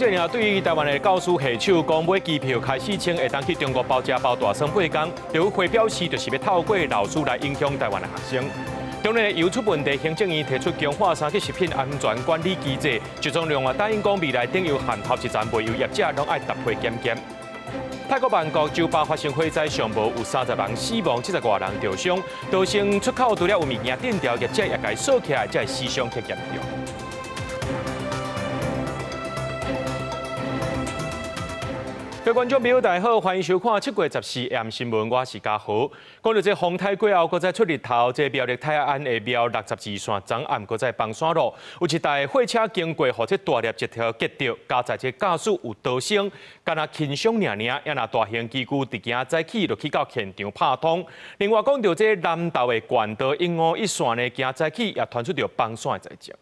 政院對台灣的教師下手，講買機票開四千會當去中國包食包蹛耍八工，陸委會表示就是欲透過老師來影響台灣的學生。中的油出問題，行政院提出強化三級食品安全管理機制，徐宗良啊答應講未來頂油限合一站賣油業者攏愛搭配檢驗。泰國曼谷酒吧發生火災，上無有30人死亡，70外人著傷，造成出口除了有物件斷掉，業者也共鎖起來，才會死傷較嚴重。各位觀眾朋友，大家好，歡迎收看7月14 AM 新聞，我是嘉豪。講到這風颱過後，閣再出日頭，這苗栗泰安的苗62線，昨暗閣再崩山路，有一台貨車經過，予這大粒石頭擊著，加載這駕駛有刀傷，敢若輕傷爾爾，也若大型機具佇今早起就去到現場拍通。另外講到這南投的縣道151線呢，今早起也傳出著崩山的災情。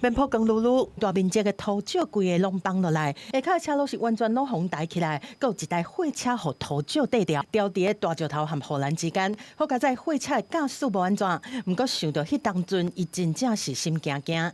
邊坡光漉漉，大面積的土石規个攏崩落來，下跤的車路是完全攏予抬起來，閣有一台貨車予土石綴著，牢佇咧大石頭和護欄之間。好佳哉貨車的駕駛無按怎，毋過想著彼當陣，伊真正是心驚驚。然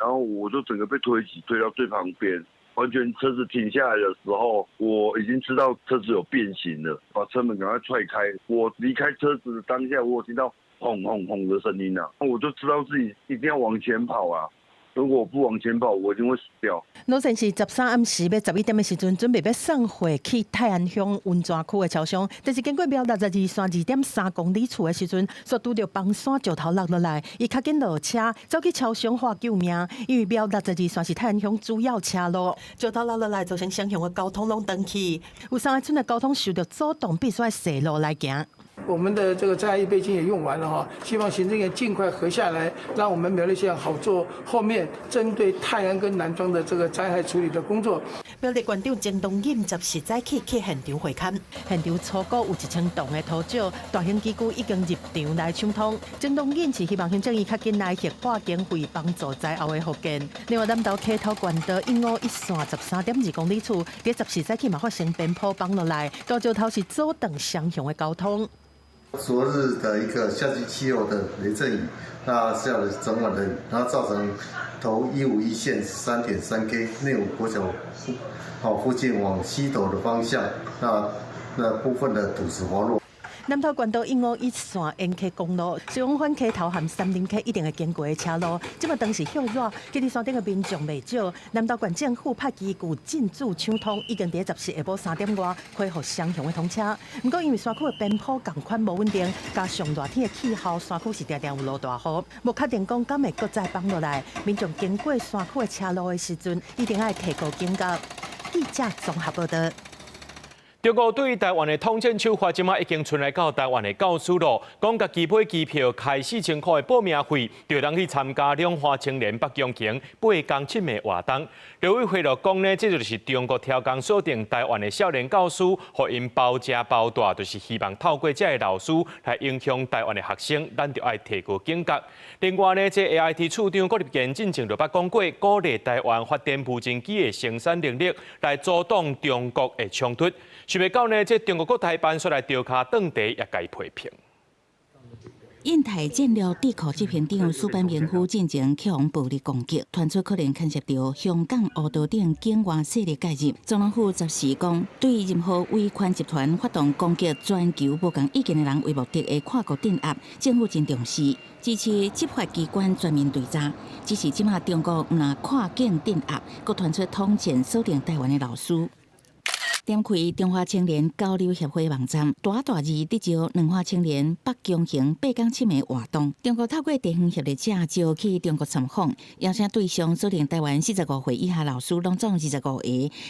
後我就整個被推擠，推到最旁邊，完全車子停下來的時候，我已經知道車子有變形了，把車門趕快踹開。我離開車子的當下，我有聽到轟轟轟的聲音啊，我就知道自己一定要往前跑啊。如果我不往前跑，我一定會死掉。老先是13暗時欲11點的時陣，準備欲送貨去泰安鄉溫泉區的車廂，但是經過苗62線2.3公里處的時陣，煞拄著崩山石頭落落來，伊較緊落車，走去車廂喊救命。因為苗62線是泰安鄉主要車路，石頭落落來造成雙向的交通攏斷去，有三個村的交通受著阻擋，必須愛踅路來行。我們的這個災害預備金也用完了哈，希望行政院盡快核下來，讓我們苗栗縣好做後面針對泰安跟南莊的這個災害處理的工作。苗栗縣長曾東錦14早起去現場會勘，現場初估有1000噸的土石，大型機具已經入場來搶通。曾東錦是希望行政院較緊來核撥經費幫助災後的復建。另外，南投溪頭縣道151線13.2公里處，佇14早起嘛發生邊坡崩落來，大石頭是阻斷雙向的交通。昨日的一個夏季氣候的雷陣雨，那下了整晚的雨，然後造成頭151線3.3 K 內湖國小好附近往西斗的方向，那部分的土石滑落。南投縣道151線沿溪公路，是往返溪頭和杉林溪一定會經過的車路，這馬當時歇熱，佇咧山頂的民眾袂少。南投縣政府派機具進駐搶通，已經佇14下晡3點外恢復雙向的通車。毋過因為山區的邊坡仝款無穩定，加上熱天的氣候，山區是定定有落大雨，無確定講敢會閣再崩落來。民眾經過山區的車路的時陣，一定愛提高警覺。記者綜合報道。中國對台灣的統戰手法，這馬已經傳來到台灣的教師咯。講家己買機票開4000塊的報名費，就通去參加兩岸青年北京行八工七暝活動。陸委會就講呢，這就是中國刁工鎖定台灣的少年教師，予𪜶包食包蹛，就是希望透過這个老師來影響台灣的學生，咱就愛提高警覺。另外呢，這 AIT 處長郭立堅進前就捌講過，鼓勵台灣發展無人機的生產能力，來阻擋中國的衝突。想袂到呢，這中國國台辦煞來調跤轉茶，也共伊批評。印太戰略智庫執行長矢板明夫進前去予暴力攻擊，傳出可能牽涉著香港烏道頂境外勢力介入。總統府14講，對任何威權集團發動攻擊全球無仝意見的人為目的的跨國鎮壓，政府真重視，支持執法機關全面追查。只是這馬中國毋但跨境鎮壓，閣傳出統戰鎖定台灣的老師。點開中華青年交流協會網站，大大字佇招兩岸青年北京行八工七暝活動。中國透過地方協力者招去中國參訪，邀請對象鎖定台灣45歲以下老師，攏總25個，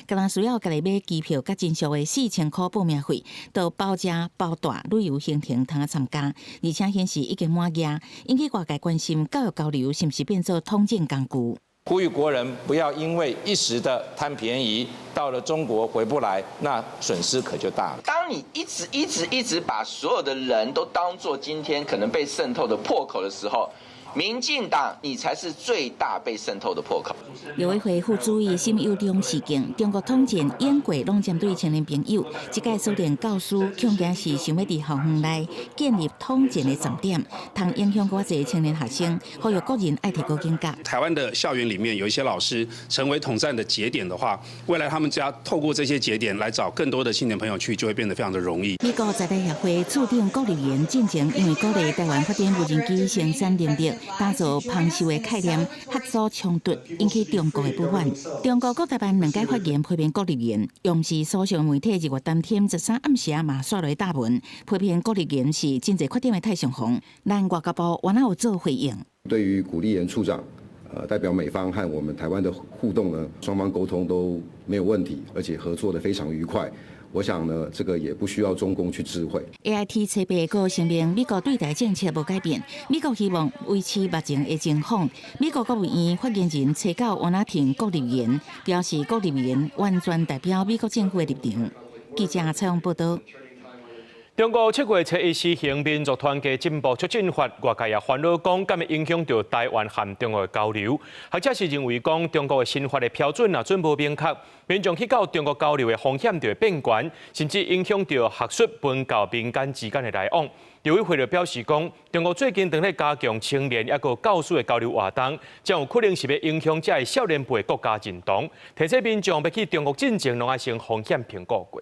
敢若需要家己買機票，佮真俗的4000塊報名費，到包食包蹛旅遊行程通參加，而且顯示已經滿額，引起外界關心教育交流是毋是變做統戰工具。呼籲國人不要因為一時的貪便宜，到了中國回不來，那損失可就大了。當你一直一直一直把所有的人都當作今天可能被滲透的破口的時候，民進黨，你才是最大被滲透的破口。陸委會副主委沈友忠示警，中國統戰演過攏針對青年朋友，這屆鎖定教師恐驚是想欲佇校園內建立統戰的站點，通影響閣較濟青年學生，呼籲國人愛提高警覺。台灣的校園裡面有一些老師成為統戰的節點的話，未來他們只要透過這些節點來找更多的青年朋友去，就會變得非常的容易。美國在台協會處長郭立言進前因為鼓勵台灣發展無人機生產能力，打造芳秀的概念，合作衝突引起中國的不滿。中國國台辦兩屆發言批評郭立言，央視所屬媒體二月當天13暗時嘛煞來貼文，批評郭立言是真濟缺點的太上皇。咱外交部原來有做回應。對於古立言處長，代表美方和我們台灣的互動呢，雙方溝通都沒有問題，而且合作得非常愉快。我想呢，這個也不需要中共去知會。 AIT 冊八閣聲明，美國對台政策無改變，美國希望維持目前的情況。美國國務院發言人冊九王那婷郭立言表示，郭立言完全代表美國政府的立場。記者採訪報道。中國7月7日施行民族團結進步促進法，外界也煩惱講，敢會影響著台灣和中國的交流。學者是認為講，中國的新法的標準若準無明確，民眾去到中國交流的風險就會變懸，甚至影響著學術、文教、民間之間的來往。陸委會就表示講，中國最近正咧加強青年抑閣教師的交流活動，將有可能是欲影響這个少年輩國家認同，提醒民眾欲去中國進前，攏愛先風險評估過。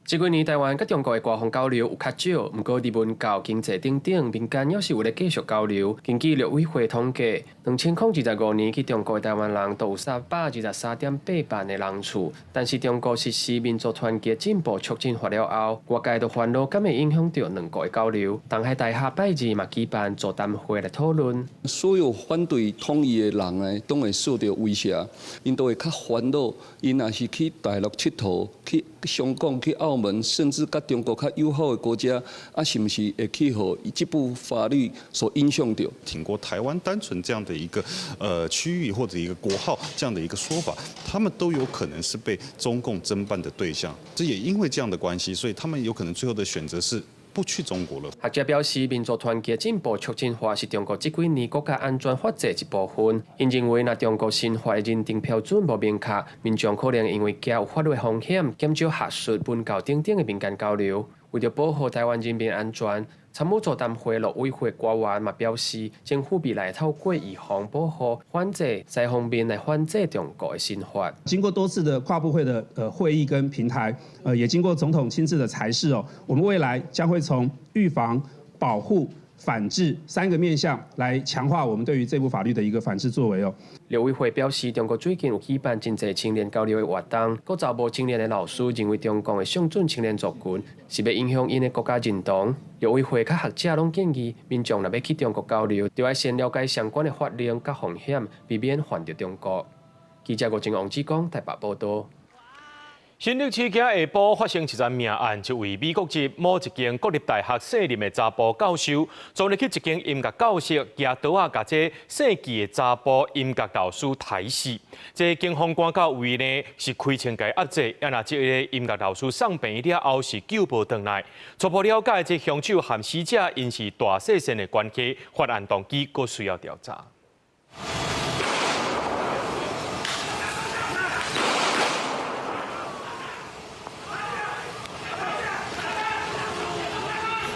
這幾年台灣佮中國的官方交流有較少，毋過佇文教、經濟等等民間猶是有咧繼續交流。根據陸委會統計，2025年去中國的台灣人都有323.8萬的人次。但是中國實施民族團結進步促進法了後，外界就煩惱敢會影響著兩國的交流。東海大學拜二嘛舉辦座談會來討論。所有反對統一的人呢，攏會受著威脅，𪜶都會較煩惱。𪜶若是去大陸𨑨迌，去香港、去澳門，甚至佮中國較友好的國家，啊，是毋是會去予這部法律所影響著？挺過台灣單純這樣的一個區域或者一個國號這樣的一個說法，他們都有可能是被中共偵辦的對象。這也因為這樣的關係，所以他們有可能最後的選擇是不去中國了。學者表示，民族團結進步促進法是中國這幾年國家安全法制一部分。𪜶認為，若中國新法的認定標準無明確，民眾可能因為驚有法律風險，減少學術、文教等等的民間交流。為著保護台灣人民安全，參與座談會陸委會官員嘛表示，政府未來透過預防、保護、反制三方面來反制中國的新法。經過多次的跨部會的會議跟平台，也經過總統親自的裁示哦，我們未來將會從預防、保護、反制三個面向來強化我們對於這部法律的一個反制作為哦。陸委會表示，中國最近有舉辦真濟青年交流的活動，閣查某青年的老師認為中共的上準青年族群是欲影響𪜶的國家認同。陸委會佮學者攏建議，民眾若欲去中國交流，就愛先了解相關的法令佮風險，避免犯著中國。記者吳正王志剛台北報導。新竹市今下晡發生一桩命案，一位美國籍某一間國立大學卸任的查埔教授，昨日去一間音樂教室，舉刀仔共這姓紀的查埔音樂老師刣死。這警方趕到位呢，是開槍共壓制，啊若這个音樂老師送病院了後是救無轉來。初步了解，這兇手和死者𪜶是大細線的關係，發案動機閣需要調查。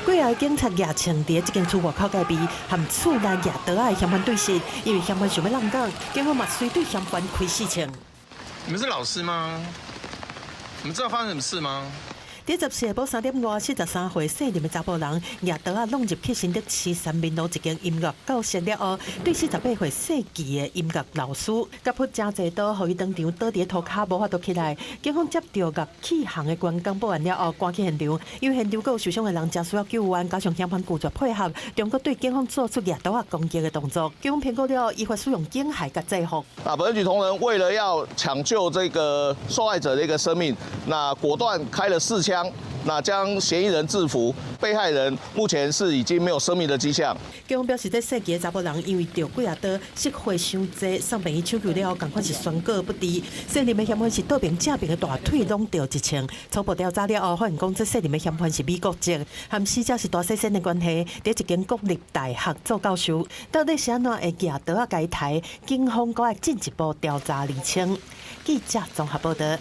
幾个警察舉槍佇這間厝外口戒備，和厝內舉刀仔的嫌犯對峙，因為嫌犯想欲挵港，警方嘛隨對嫌犯開四槍。你們是老師嗎？你們知道發生什麼事嗎？佇14下晡3點外，43歲姓林的查埔人舉刀仔挵入去新竹市三民路一間音樂教室了後，對48歲姓紀的音樂老師，共捫誠濟刀，予伊當場倒佇塗跤，無法度起來。警方接著樂器行的員工報案了後，趕去現場，因為現場閣有受傷的人，誠需要救援，加上嫌犯拒絕配合，中國對警方做出舉刀仔攻擊的動作。警方評估了後，依法使用警械共制服。那本局同仁為了要搶救這個受害者的一個生命，那果斷開了4槍。那將嫌疑人制服，被害人目前是已經沒有生命的跡象。警方表示，這細個查埔人因為著幾仔刀，失血傷濟，送病院搶救了後，仝款是宣告不治。細林的嫌犯是倒爿正爿的大腿攏著一槍。初步調查了後，發現講這細林的嫌犯是美國籍，和死者是大細身的關係，佇一間國立大學做教授。到底是按怎會舉刀仔共伊刣？警方閣愛進一步調查釐清。記者綜合報道。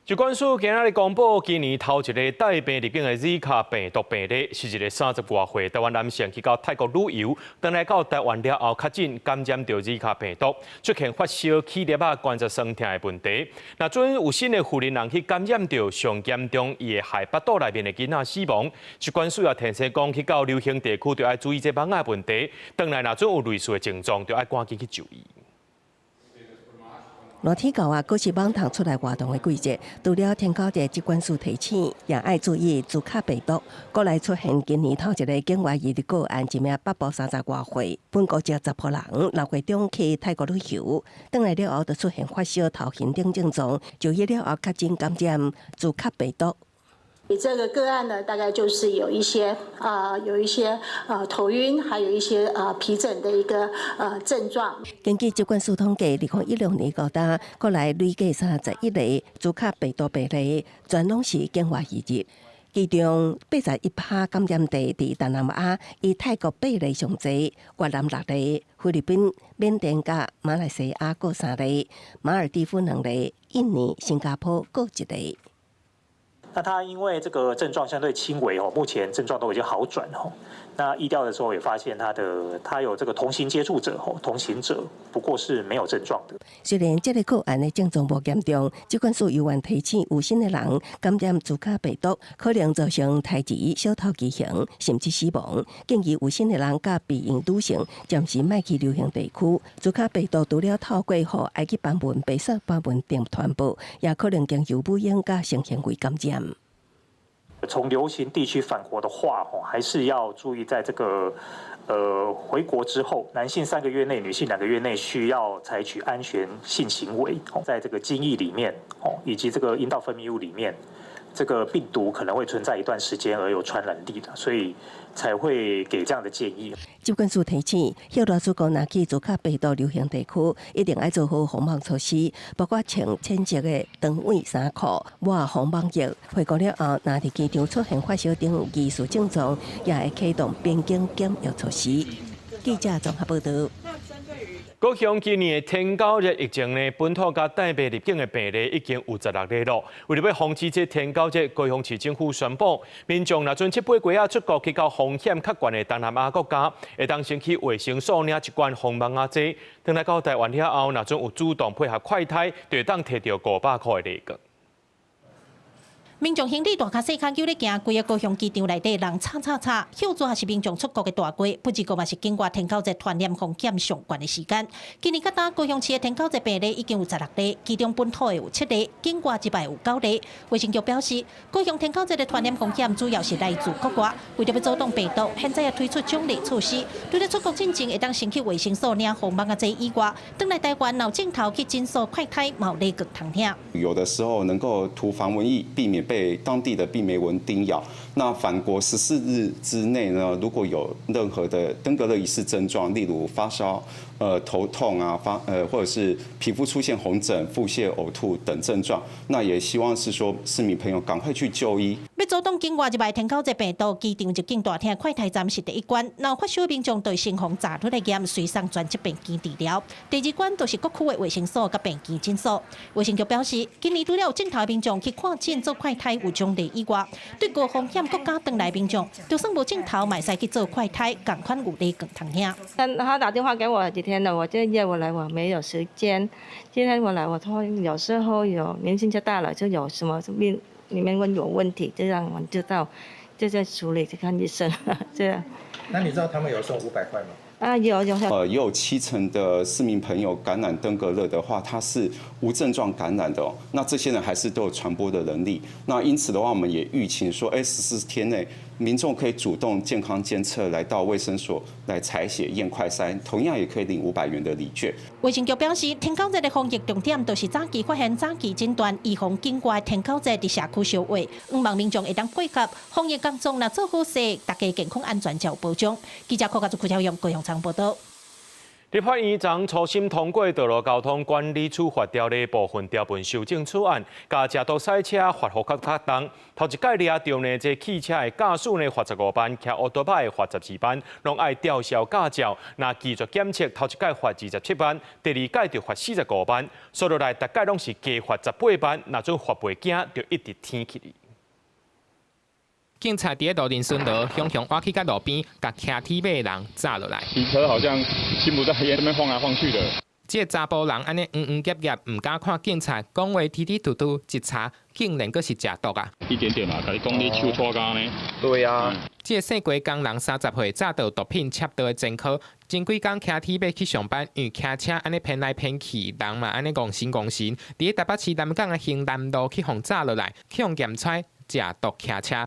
疾管署今仔日公布，今年頭一个帶病入境的 Zika 病毒病例，是一个30外歲台灣男性去到泰國旅遊，轉來到台灣了後，確診感染著 Zika 病毒，出現發燒、起粒仔、關節痠疼的問題。若準有新的婦人人去感染著，上嚴重伊會害腹肚內面的囡仔死亡。疾管署也提醒講，去到流行地區就愛注意這蚊仔的問題，轉來若準有類似的症狀，就愛趕緊去就醫。熱天到啊，閣是蠓蟲出來活動的季節。除了天狗節疾管署提醒，也愛注意茲卡病毒。國內出現今年頭一个境外移入個案，一名北部30外歲本國籍查埔人，6月中去泰國旅遊，轉來了後就出現發燒、頭暈等症狀，就醫了後確診感染茲卡病毒。你這個個案呢，大概就是有一些啊，有一些啊頭暈，還有一些啊皮疹的一個症狀。根據疾管署統計，2016年到今，國內累計31例茲卡病毒病例，全攏是境外移入。其中81%感染地佇東南亞，以泰國八例上濟，越南六例，菲律賓、緬甸佮馬來西亞各三例，馬爾地夫兩例，印尼、新加坡各一例。那他因為這個症狀相對輕微哦，目前症狀都已經好轉哦。那疫調的時候也發現他有這個同行接觸者吼，同行者不過是沒有症狀的。雖然這个個案的症狀無嚴重，疾管署猶原提醒有身的人感染茲卡病毒，可能造成胎兒小頭畸形，甚至死亡。建議有身的人佮備孕女性暫時莫去流行地區。茲卡病毒除了透過予埃及斑蚊、白色斑蚊等傳播，也可能經由母嬰佮性行為感染。從流行地區返國的話，吼，還是要注意，在這個，回國之後，男性3個月內，女性2個月內需要採取安全性行為。在這個精液裡面，哦，以及這個陰道分泌物裡面，這個病毒可能會存在一段時間而有傳染力的，所以才會給這樣的建議。疾管署提醒，歇熱出國若去茲卡病毒流行地區，一定愛做好防蚊措施，包括穿淺色的長尾衫褲、抹防蚊液。回國了後，若佇機場出現發燒等疑似症狀，也會啟動邊境檢疫措施。記者綜合報道。高雄今年的天狗熱疫情呢，本土佮帶病入境的病例已經有16例囉。為著欲防止這天狗熱，高雄市政府宣布，民眾若準這八月仔出國去到風險較懸的東南亞國家，會當先去衛生所領一罐防蚊仔劑，轉來到台灣了後，若準有主動配合快篩，就會當提著500塊的禮券。民眾行李大跤細跤搝咧行，規个高雄機場內底人吵吵吵，歇熱是民眾出國的大季，不過嘛是境外天狗熱傳染風險上懸的時間。今年到今高雄市的天狗熱病例已經有16例，其中本土的有七例，境外這擺有九例。衛生局表示，高雄天狗熱的傳染風險主要是來自國外，為著欲阻擋病毒，現在也推出獎勵措施，除了出國進前會當先去衛生所領防蚊仔劑以外，轉來台灣若有症頭去診所快篩，嘛有禮券通領。有的時候能夠塗防蚊液，避免被當地的病媒蚊叮咬。那返國14日之內呢，如果有任何的登革熱疑似症狀，例如發燒、頭痛啊、或者是皮膚出現紅疹、腹瀉、嘔吐等症狀，那也希望是說市民朋友趕快去就醫。欲阻擋境外入來天狗熱病毒，機場入境大廳快篩站是第一關。若有發燒民眾就先予閘落來驗，隨送專職病機治療。第二關就是各區的衛生所佮病機診所。衛生局表示，今年除了有症頭民眾去看診做快篩有獎勵以外，對高風險國家轉來民眾，就算無症頭，嘛會使去做快篩，仝款有禮券通領。他打電話給我幾天了，我這約我來，我沒有時間。今天我來，我說有時候有年紀就大了，就有什麼病裡面會有問題，就讓我們知道，就在處理，去看醫生，這樣。那你知道他們有送500塊嗎？啊，有有。也有70%的市民朋友感染登革熱的話，他是無症狀感染的哦。那這些人還是都有傳播的能力。那因此的話，我們也預期說，14天內民眾可以主動健康監測，來到衛生所來採血驗快篩，同樣也可以領500元的禮券。衛生局表示，天狗節的防疫重點就是早期發現、早期診斷，預防境外天狗節佇社區相話，希望民眾會當配合防疫工作，若做好勢，大家健康安全才有保障。記者柯家祖、柯超勇高雄場報道。立法院昨初審通過道路交通管理處罰條例部分條文修正草案，共食毒賽車罰予較較重。頭一擺掠著呢，這汽車的駕駛呢罰15萬，騎歐多擺罰12萬，攏愛吊銷駕照。若拒絕檢測，頭一擺罰27萬，第二擺就罰45萬。算落來，逐擺攏是加罰18萬，若準罰袂驚，就一直天起去。警察佇咧路面巡邏，雄雄倚去到路邊，共騎鐵馬的人紮落來。騎車好像心不在焉，這邊晃來晃去的。這个查埔人按呢黃黃夾夾，毋敢看警察，講話提提突突，一查竟然閣是食毒啊！一點點嘛，共你講你手搓干呢？對啊。這个姓郭工人30歲，詐到毒品竊盜的前科，前幾工騎鐵馬去上班，因為騎車按呢偏來偏去，人嘛按呢戇神戇神，佇咧台北市南港的興南路去予紮落來，去予驗出食毒騎車。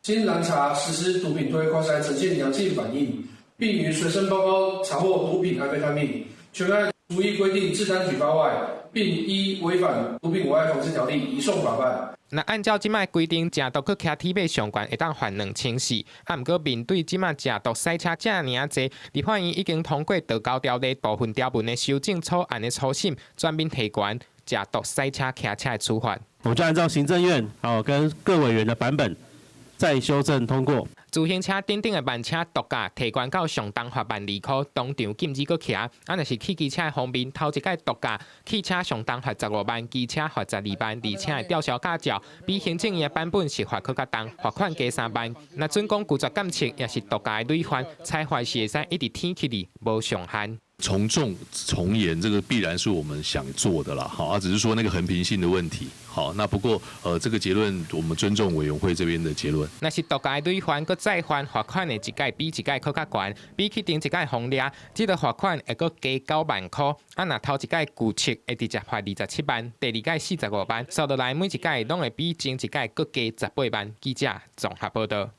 經攔查實施毒品推快篩呈現陽性反應，並於隨身包包查獲毒品安非他命，全案除依規定自擔舉發外，並依違反毒品危害防治條例移送法辦。若按照這擺規定，食毒閣騎鐵馬上懸會當罰2400，啊，毋過面對這擺食毒賽車遮爾仔濟，立法院已經通過道交條例部分條文的修正草案的初審，全面提懸食毒賽車騎車的處罰。我們就按照行政院哦跟各委員的版本。再修正通過。自行車等等的慢車毒駕提懸到上重罰12,000塊，當場禁止閣騎。啊，若是汽機車的方面，頭一擺毒駕，汽車上重罰15萬，機車罰12萬，而且會吊銷駕照。比行政院的版本是罰閣較重，罰款加3萬。若準講拒絕檢測，抑是毒駕的累犯，裁罰是會使一直天起哩，無上限。從重從嚴，這個必然是我們想做的啦。好，啊，只是說那個衡平性的問題。好，那不過，這個結論我們尊重委員會這邊的結論。若是毒駕累犯，閣再犯，罰款會一擺比一擺閣較懸，比起頂一擺予掠，這个罰款會閣加9萬塊。啊，若頭一擺拒測會直接罰27萬，第二擺45萬，算落來每一擺攏會比前一擺閣加18萬。記者綜合報道。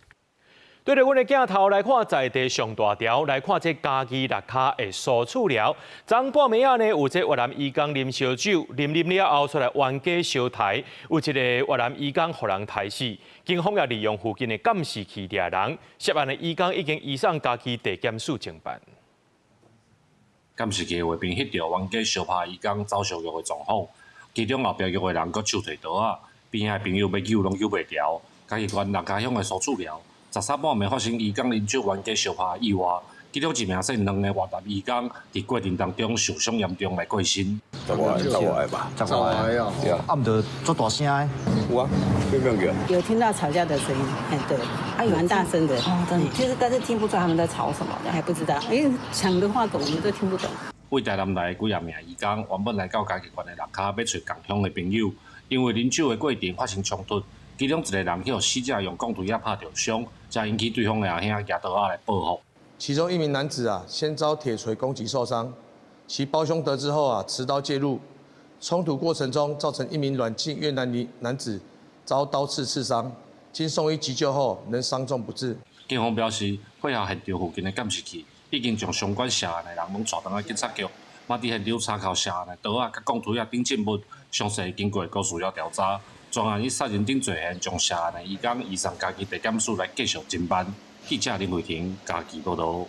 對著阮的鏡頭來看，在地上大條來看這嘉義六跤的蘇厝寮。昨半暝仔呢，有這越南移工啉燒酒，啉啉了後出來冤家相刣，有一个越南移工予人刣死。警方也利用附近的監視器掠人，涉案的移工已經移送嘉義地檢署偵辦。監視器畫面翕著冤家相拍移工走相約的狀況，其中後壁約的人閣手提刀仔，邊仔的朋友欲救攏救袂牢。嘉義縣六跤鄉的蘇厝寮。13半暝發生移工啉酒冤家相拍意外，其中一名姓梁的越南移工佇過程當中受傷嚴重來過身。十外吧，十外啊，對啊，啊毋著足大聲的，有啊，有沒有？有聽到吵架的聲音，哎對，啊蠻大聲的，哦，真的，其實但是聽不出他們在吵什麼，還不知道，因為講的話我們都聽不懂。對台南來的幾仔名移工原本來到嘉義縣的六跤欲揣仝鄉的朋友，因為啉酒的過程發生衝突。其中一個人予死者用鋼錘仔拍著傷，才引起對方的阿兄舉刀仔來報復。其中一名男子啊，先遭鐵錘攻擊受傷，其胞兄得知後啊，持刀介入，衝突過程中造成一名阮姓越南女男子遭刀刺刺傷，經送醫急救後仍傷重不治。警方表示，配合現場附近的監視器，已經將相關涉案的人攏帶轉來警察局，嘛佇現場查扣涉案的刀仔、佮鋼錘仔等證物，詳細經過高需要調查。專案以殺人等罪嫌，將涉案的移工移送嘉義地檢署來繼續偵辦。記者林慧婷嘉義報道。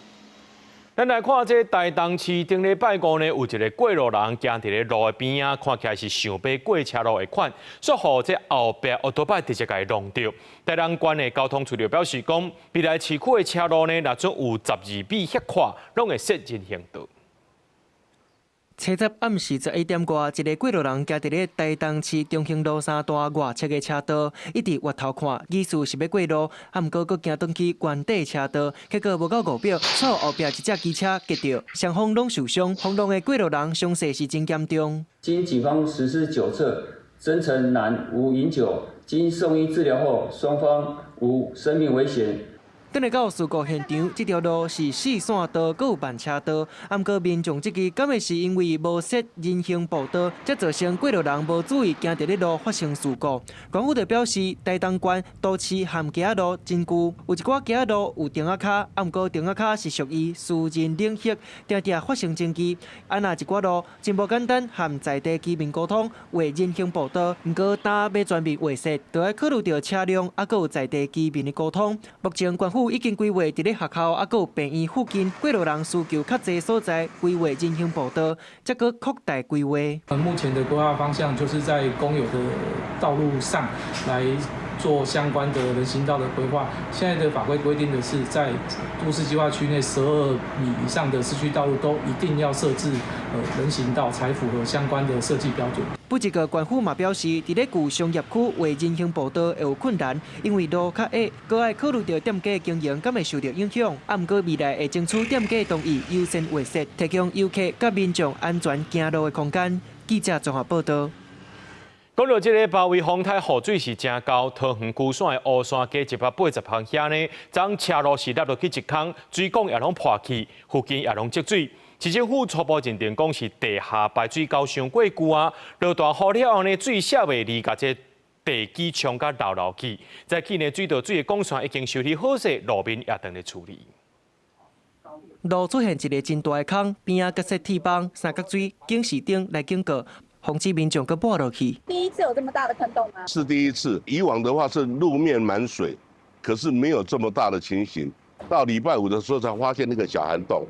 咱來看這台東市頂禮拜五呢，有一个過路人行佇咧路的邊仔，看起來是想欲過車路的款，煞予這後壁歐多擺直接共伊挵著。台東縣的交通處就表示講，未來市區的車路呢，若準有12米遐闊，攏會設人行道。初十暗時11點外，一个過路人行佇咧台東市中興路三段外側的車道，一直回頭看，疑似是欲過路，啊，毋過閣行轉去原底車道，結果無夠5秒，煞予後壁一隻機車擊著，雙方攏受傷，予挵的過路人傷勢是真嚴重。經警方實施酒測，偵成男無飲酒，經送醫治療後，雙方無生命危險。等來到事故現場，這條路是四線道，閣有慢車道。啊，毋過民眾這支敢會是因為無設人行步道，才造成過路人無注意，行佇咧路發生事故。縣府就表示，台東縣都市和街仔路真久，有一寡街仔路有亭仔跤，啊，毋過亭仔跤是屬於私人領域，定定發生爭議。啊，若一寡路真無簡單，和在地居民溝通畫人行步道，毋過當欲全面畫設，就愛考慮著車輛，啊，閣有在地居民的溝通。目前縣府已經規劃佇咧學校啊，閣有病院附近過路人需求較濟所在，規劃人行步道，才閣擴大規劃。目前的規劃方向就是在公有的道路上來做相關的人行道的規劃。現在的法規規定的是，在都市計劃區內12米以上的市區道路都一定要設置人行道，才符合相關的設計標準。不過，縣府嘛表示，佇咧舊商業區畫人行步道會有困難，因為路較矮，閣愛考慮著店家經營敢會受著影響。啊，毋過未來會爭取店家同意優先劃設，提供遊客佮民眾安全行路的空間。記者綜合報道。講到這个包圍風台雨水是誠厚，桃園龜山的烏山街180巷遐呢，昨車路是凹落去一空，水管也攏破去，附近也攏積水。市政府初步認定講是地下排水溝傷過舊啊，落大雨了後呢，水泄袂離，共這地基沖甲流流去。在去年水道水的管線已經修理好勢，路面也當咧處理。路出現一个真大的空，邊仔閣設鐵枋、三角錐、警示燈來警告，防止民眾閣跌落去。第一次有這麼大的坑洞嗎？是第一次，以往的話是路面滿水，可是沒有這麼大的情形。到禮拜五的時候才發現那個小涵洞，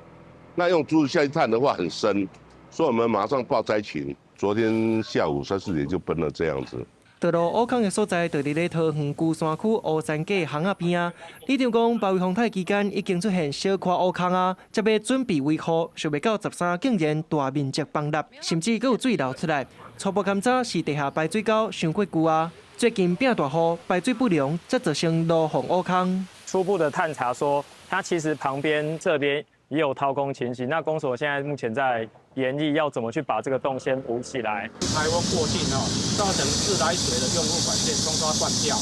那用竹子下去探的話很深，所以我們馬上報災情。昨天下午3、4點就崩了這樣子。道路挖空的所在，就佇咧桃園龜山區烏山街巷仔邊仔。里長講，暴雨風台期間已經出現小可挖空啊，才欲準備維護，想袂到13竟然大面積崩塌，甚至閣有水流出來。初步勘查是地下排水溝傷過舊啊，最近變大雨，排水不良，才造成路況挖空。初步的探查說，它其實旁邊這邊也有掏空情形。那公所現在目前在研議要怎麼去把這個洞先補起來。颱風過境哦，造成自來水的用戶管線沖刷斷掉。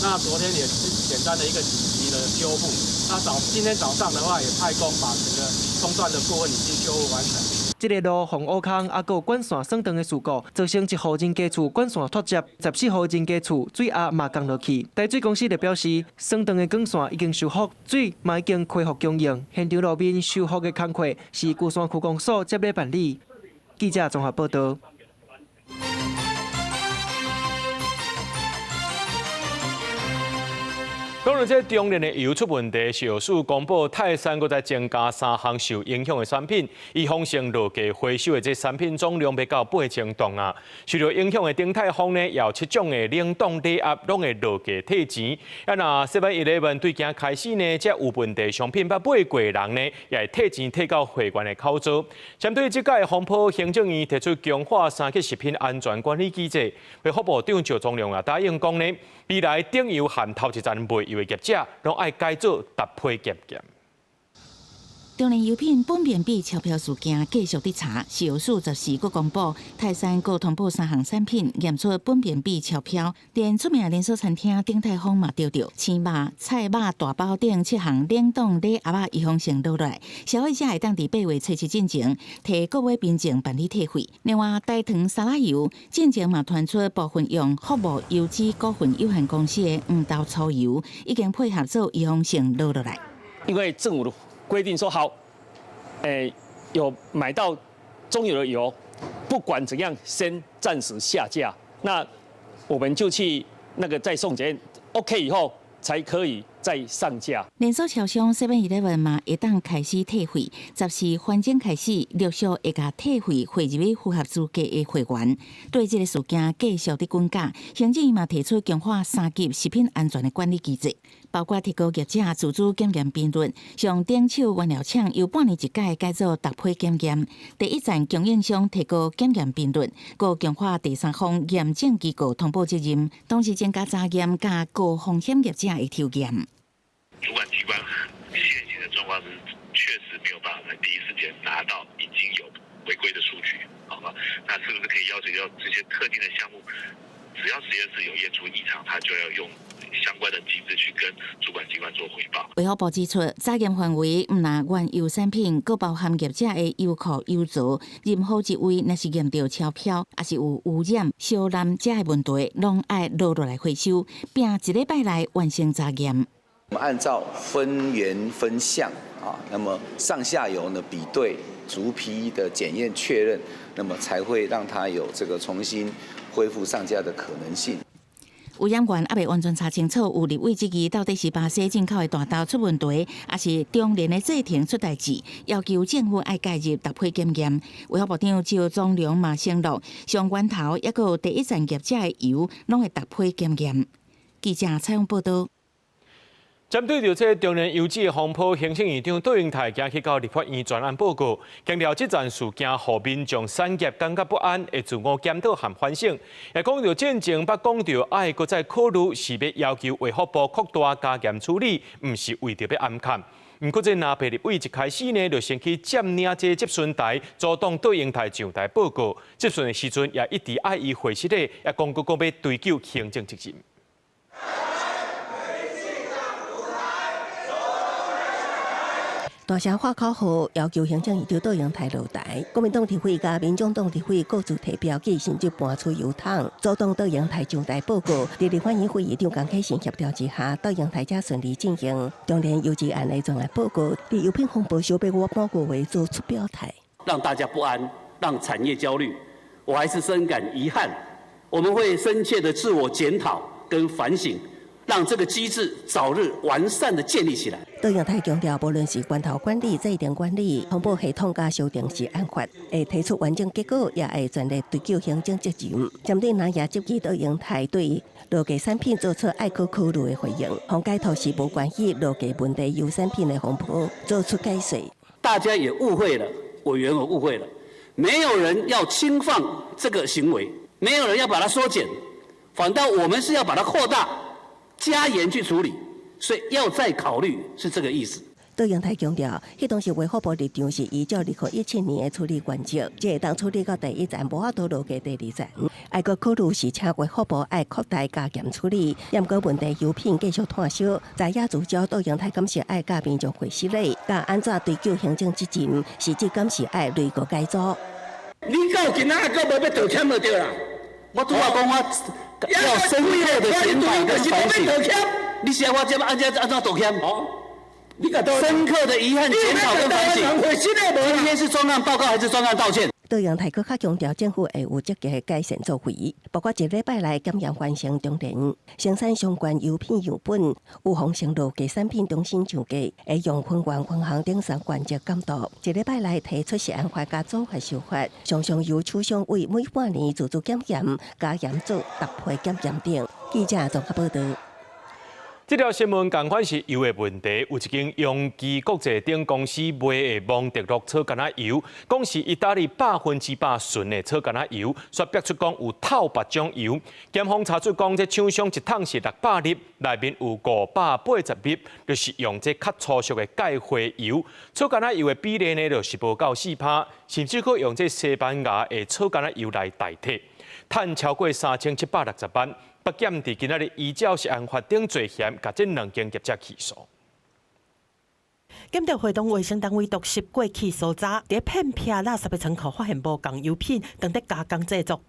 那昨天也是簡單的一個緊急的修復。那今天早上的話，也派工把整個沖斷的部分已經修復完成。這个路況挖空，啊，閣有管線損斷的事故，造成一戶人家厝管線脫接，14戶人家厝水壓嘛降落去。台水公司就表示，損斷的管線已經修復，水嘛已經恢復供應。現場路面修復的工課是龜山區公所接咧辦理。記者綜合報道。講到這中煉的油出問題，食藥署公布泰山閣再增加3項受影響的產品，預防性落價回收的這產品總量欲到8000噸啊。受著影響的鼎泰豐呢，也有7種的冷凍禮盒攏會落價退錢。啊，若7-Eleven對今開始呢，這有問題商品捌買過的人呢，也會退錢退到會員的口座。針對這屆風波，行政院提出強化3級食品安全管理機制，衛福部長趙宗龍也答應講呢，未來頂油和頭一站賣油的業者，攏愛改做搭配檢驗。中煉油品苯丙芘超標事件繼續佇查，食藥署14閣公布，泰山閣通報3項產品驗出苯丙芘超標，連出名連鎖餐廳鼎泰豐嘛著著青肉、菜肉大包等7項冷凍禮盒仔預防性落來，消費者會當佇8月7進前提購買憑證辦理退費。另外，台糖沙拉油進前嘛傳出部分用福茂油脂股份有限公司的黃豆粗油，已經配合做預防性落來。因為政府的規定說好，有買到中油的油，不管怎樣，先暫時下架。那我們就去那個再送檢驗，OK 以後才可以再上架。連鎖超商 7-Eleven 嘛，會當開始退費，14翻整開始陸續會共退費匯入去符合資格的會員。對這个事件繼續佇滾價，行政院嘛提出強化3級食品安全的管理機制，包括提高業者自主檢驗頻率，上頂手原料廠由半年一改改做逐批檢驗。第一站供應商提高檢驗頻率，閣強化第三方驗證機構通報責任，同時增加查驗佮高風險業者的抽驗。主管機關現行的狀況是，確實沒有辦法在第一時間拿到已經有違規的數據，好吧？那是不是可以要求要這些特定的項目，只要實驗室有驗出異常，他就要用相相關的機制去跟主管機關做回報。衛福部指出，查驗範圍毋但原油產品，閣包含業者的油庫、油槽，任何一位若是驗著超標，抑是有污染、燒濫這的問題，攏愛落落來回收，並一禮拜內完成查驗。我們按照分源分項啊，那麼上下游呢比對逐批的檢驗確認，那麼才會讓它有這個重新恢復上架的可能性。污染源猶未完全查清楚，有立委質疑到底是巴西進口的大豆出問題，抑是中聯的製程出代誌，要求政府愛介入逐批檢驗。衛福部長趙宗龍嘛承諾，上源頭抑閣有第一層業者的油，攏會逐批檢驗。記者採訪報道。針對著這中聯油脂的風波，行政院長卓榮泰今去到立法院專案報告，強調這件事件予民眾產業感覺不安，會自我檢討和反省。也講著進前捌講著愛閣再考慮是欲要求衛福部擴大加嚴處理，毋是為著欲暗崁。毋過這藍白立委一開始呢，就先去佔領這質詢台，阻擋卓榮泰上台報告。質詢的時陣也一直愛伊會失禮，也講閣講欲追究行政責任。大聲喊口號，要求行政院長卓榮泰落台。國民黨立委佮民眾黨立委各自提標記，甚至搬出油桶，阻擋卓榮泰上台報告。佇立法院會議長江啟臣協調之下，卓榮泰才順利進行。中聯油脂案的專案報告，佇油品風波小欲我半個月做出表態，讓大家不安，讓產業焦慮，我還是深感遺憾。我們會深切的自我檢討跟反省。讓這個機制早日完善的建立起來。卓榮泰強調，無論是源頭管理、制定管理、通報系統佮修訂食安法，會提出完整結果，也會全力追究行政責任。針對藍營質疑卓榮泰對落架產品做出愛閣考慮的回應，方解脫是無關係落架問題油產品的風波做出解釋。大家也誤會了，委員我誤會了，沒有人要輕放這個行為，沒有人要把它縮減，反倒我們是要把它擴大。加嚴去處理，所以要再考慮，是這個意思。卓榮泰強調，彼當時衛福部立場是依照2017年的處理原則，這會當處理到第一層，無法度落架第二層。愛閣考慮是請衛福部愛擴大加嚴處理，毋過問題油品繼續炭燒，在野聚焦卓榮泰敢是愛佮民眾會失禮，佮按怎追究行政責任，實質敢是愛內閣改組。你到今仔閣無欲道歉就對啦。我拄仔講我要深刻的檢討跟反省。你是愛我這按怎按怎道歉？你深刻的遺憾檢討跟反省。今天是專案報告還是專案道歉？卓榮泰閣較強調，政府會有積極的改善作為，包括一禮拜內檢驗完成中聯生產相關油品樣本，有風險落架產品重新上架，會用分縣分行等三原則監督。一禮拜內提出食安法佮組法修法，常常由廠商為每半年自主檢驗、加嚴做逐批檢驗等。記者綜合報導。這條新聞仝款是油的問題，有一間陽基國際頂公司賣的蒙特洛草柑仔油，講是意大利100%純的草柑仔油，煞逼出講有透別種油。檢方查出講，這廠商一桶是600粒，內面有580粒，就是用這較粗俗的芥花油。草柑仔油的比例呢，就是無夠4%，甚至閣用這西班牙的草柑仔油來代替，趁超過3760萬。北檢佇今仔日依照食安法等罪嫌，共這兩間業者起訴。檢調會同衛生單位毒實過去搜查，佇騙騙垃圾的倉庫發現無仝油品，當佇加工製作。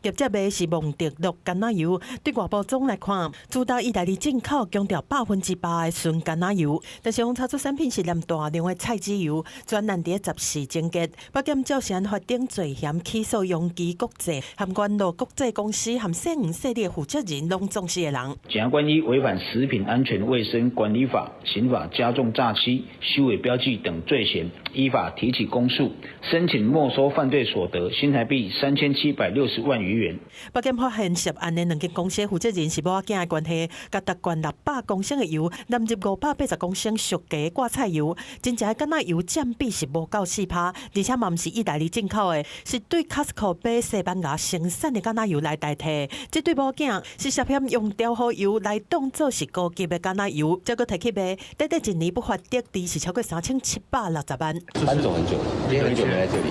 業者賣的是蒙特洛橄欖油，對外包裝來看，主打意大利進口，強調100%的純橄欖油。但是，予查出產品是含大量的菜籽油，專案佇十四終結。北檢照食安法等罪嫌起訴陽基國際、和元樂國際公司和西黃勢力負責人，攏總四个人。檢察官依違反食品安全衛生管理法、刑法加重詐欺、虛偽標記等罪嫌，依法提起公訴，申請沒收犯罪所得新台幣3760萬餘元。北檢發現涉案的兩間公司負責人是某仔囝的關係，共特灌600公升的油，納入580公升屬雞掛菜油，真正的橄欖油佔比是無夠4%，而且嘛毋是意大利進口的，是對 Costco 買西班牙生產的橄欖油來代替。這對某仔是涉嫌用調和油來當做是高級的橄欖油，這閣提去賣，短短一年不法得利是超過3760萬。搬走很久了，已經很久沒來這裡。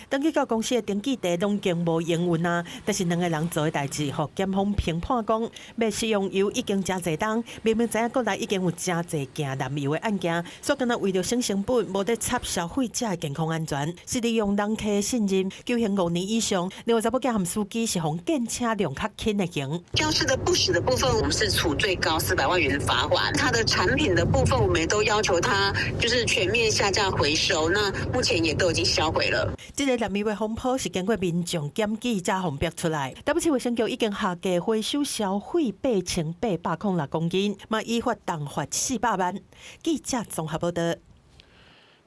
轉去到公司的登記地攏已經無營運啊，但是兩个人做的代誌，予檢方評判講，賣食用油已經誠濟冬，明明知影國內已經有誠濟件濫油的案件，煞敢若為著省成本，無咧插消費者的健康安全，是利用人客的信任，求刑5年以上。另外，查某囝和司機是予減車量較輕的刑。標示的不實的部分，我們是處最高400萬元的罰款。它的產品的部分，我們也都要求他就是全面下架回收。那目前也都已經銷毀了。這个濫油的風波是經過民眾檢舉才予逼出來。台北市衛生局已經下架回收銷毀8806公斤，嘛依法重罰400萬。記者綜合報道。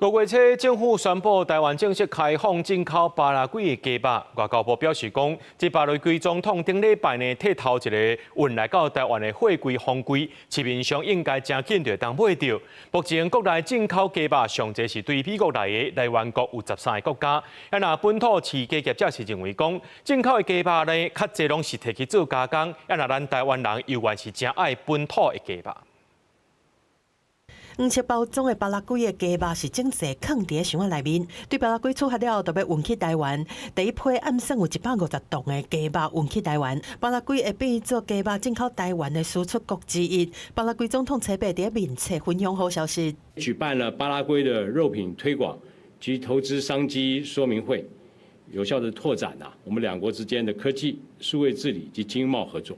5月初，政府宣布台灣正式開放進口巴拉圭的雞肉。外交部表示講，這巴拉圭總統頂禮拜呢，替頭一个運來到台灣的貨櫃封櫃，市面上應該誠緊就會當買著。目前國內進口雞肉上濟是對美國來的，來源國有13个國家。啊，若本土飼雞業者是認為講，進口的雞肉呢，較濟攏是提去做加工。啊，若咱台灣人猶原是誠愛本土的雞肉。黃色包裝的巴拉圭的雞肉是整齊囥佇咧箱仔內面，對巴拉圭出發了後，就欲運去台灣。第一批按算有150噸的雞肉運去台灣，巴拉圭會變做雞肉進口台灣的輸出國之一。巴拉圭總統初八佇咧面冊分享好消息，舉辦了巴拉圭的肉品推廣及投資商機說明會，有效的拓展啊我們兩國之間的科技、數位治理及經貿合作。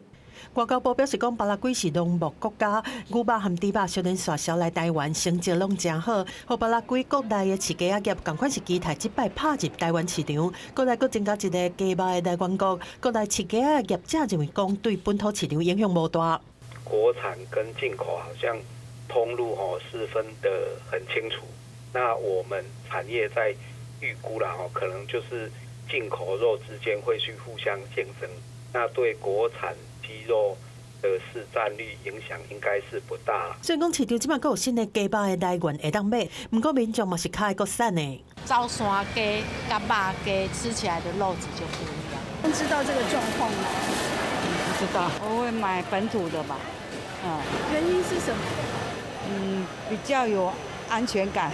外交部表示講，巴拉圭是農牧國家，牛肉和豬肉小連續銷來台灣，成績攏誠好。予巴拉圭國內的飼雞仔業，仝款是期待這擺拍入台灣市場。國內閣增加一个雞肉的來源國，國內飼雞仔業者認為講，對本土市場影響無大。國產跟進口好像通路吼是分得很清楚。那我們產業在預估啦，吼，可能就是進口肉之間會去互相競爭。那對國產雞肉的市佔率影響應該是不大。雖然講市場這擺閣有新的雞肉的來源會當買，毋過民眾嘛是較愛國產的。走山雞佮肉雞吃起來的肉質就不一樣。知道這個狀況嗎？不知道，我會買本土的吧。嗯，原因是什麼？嗯，比較有安全感。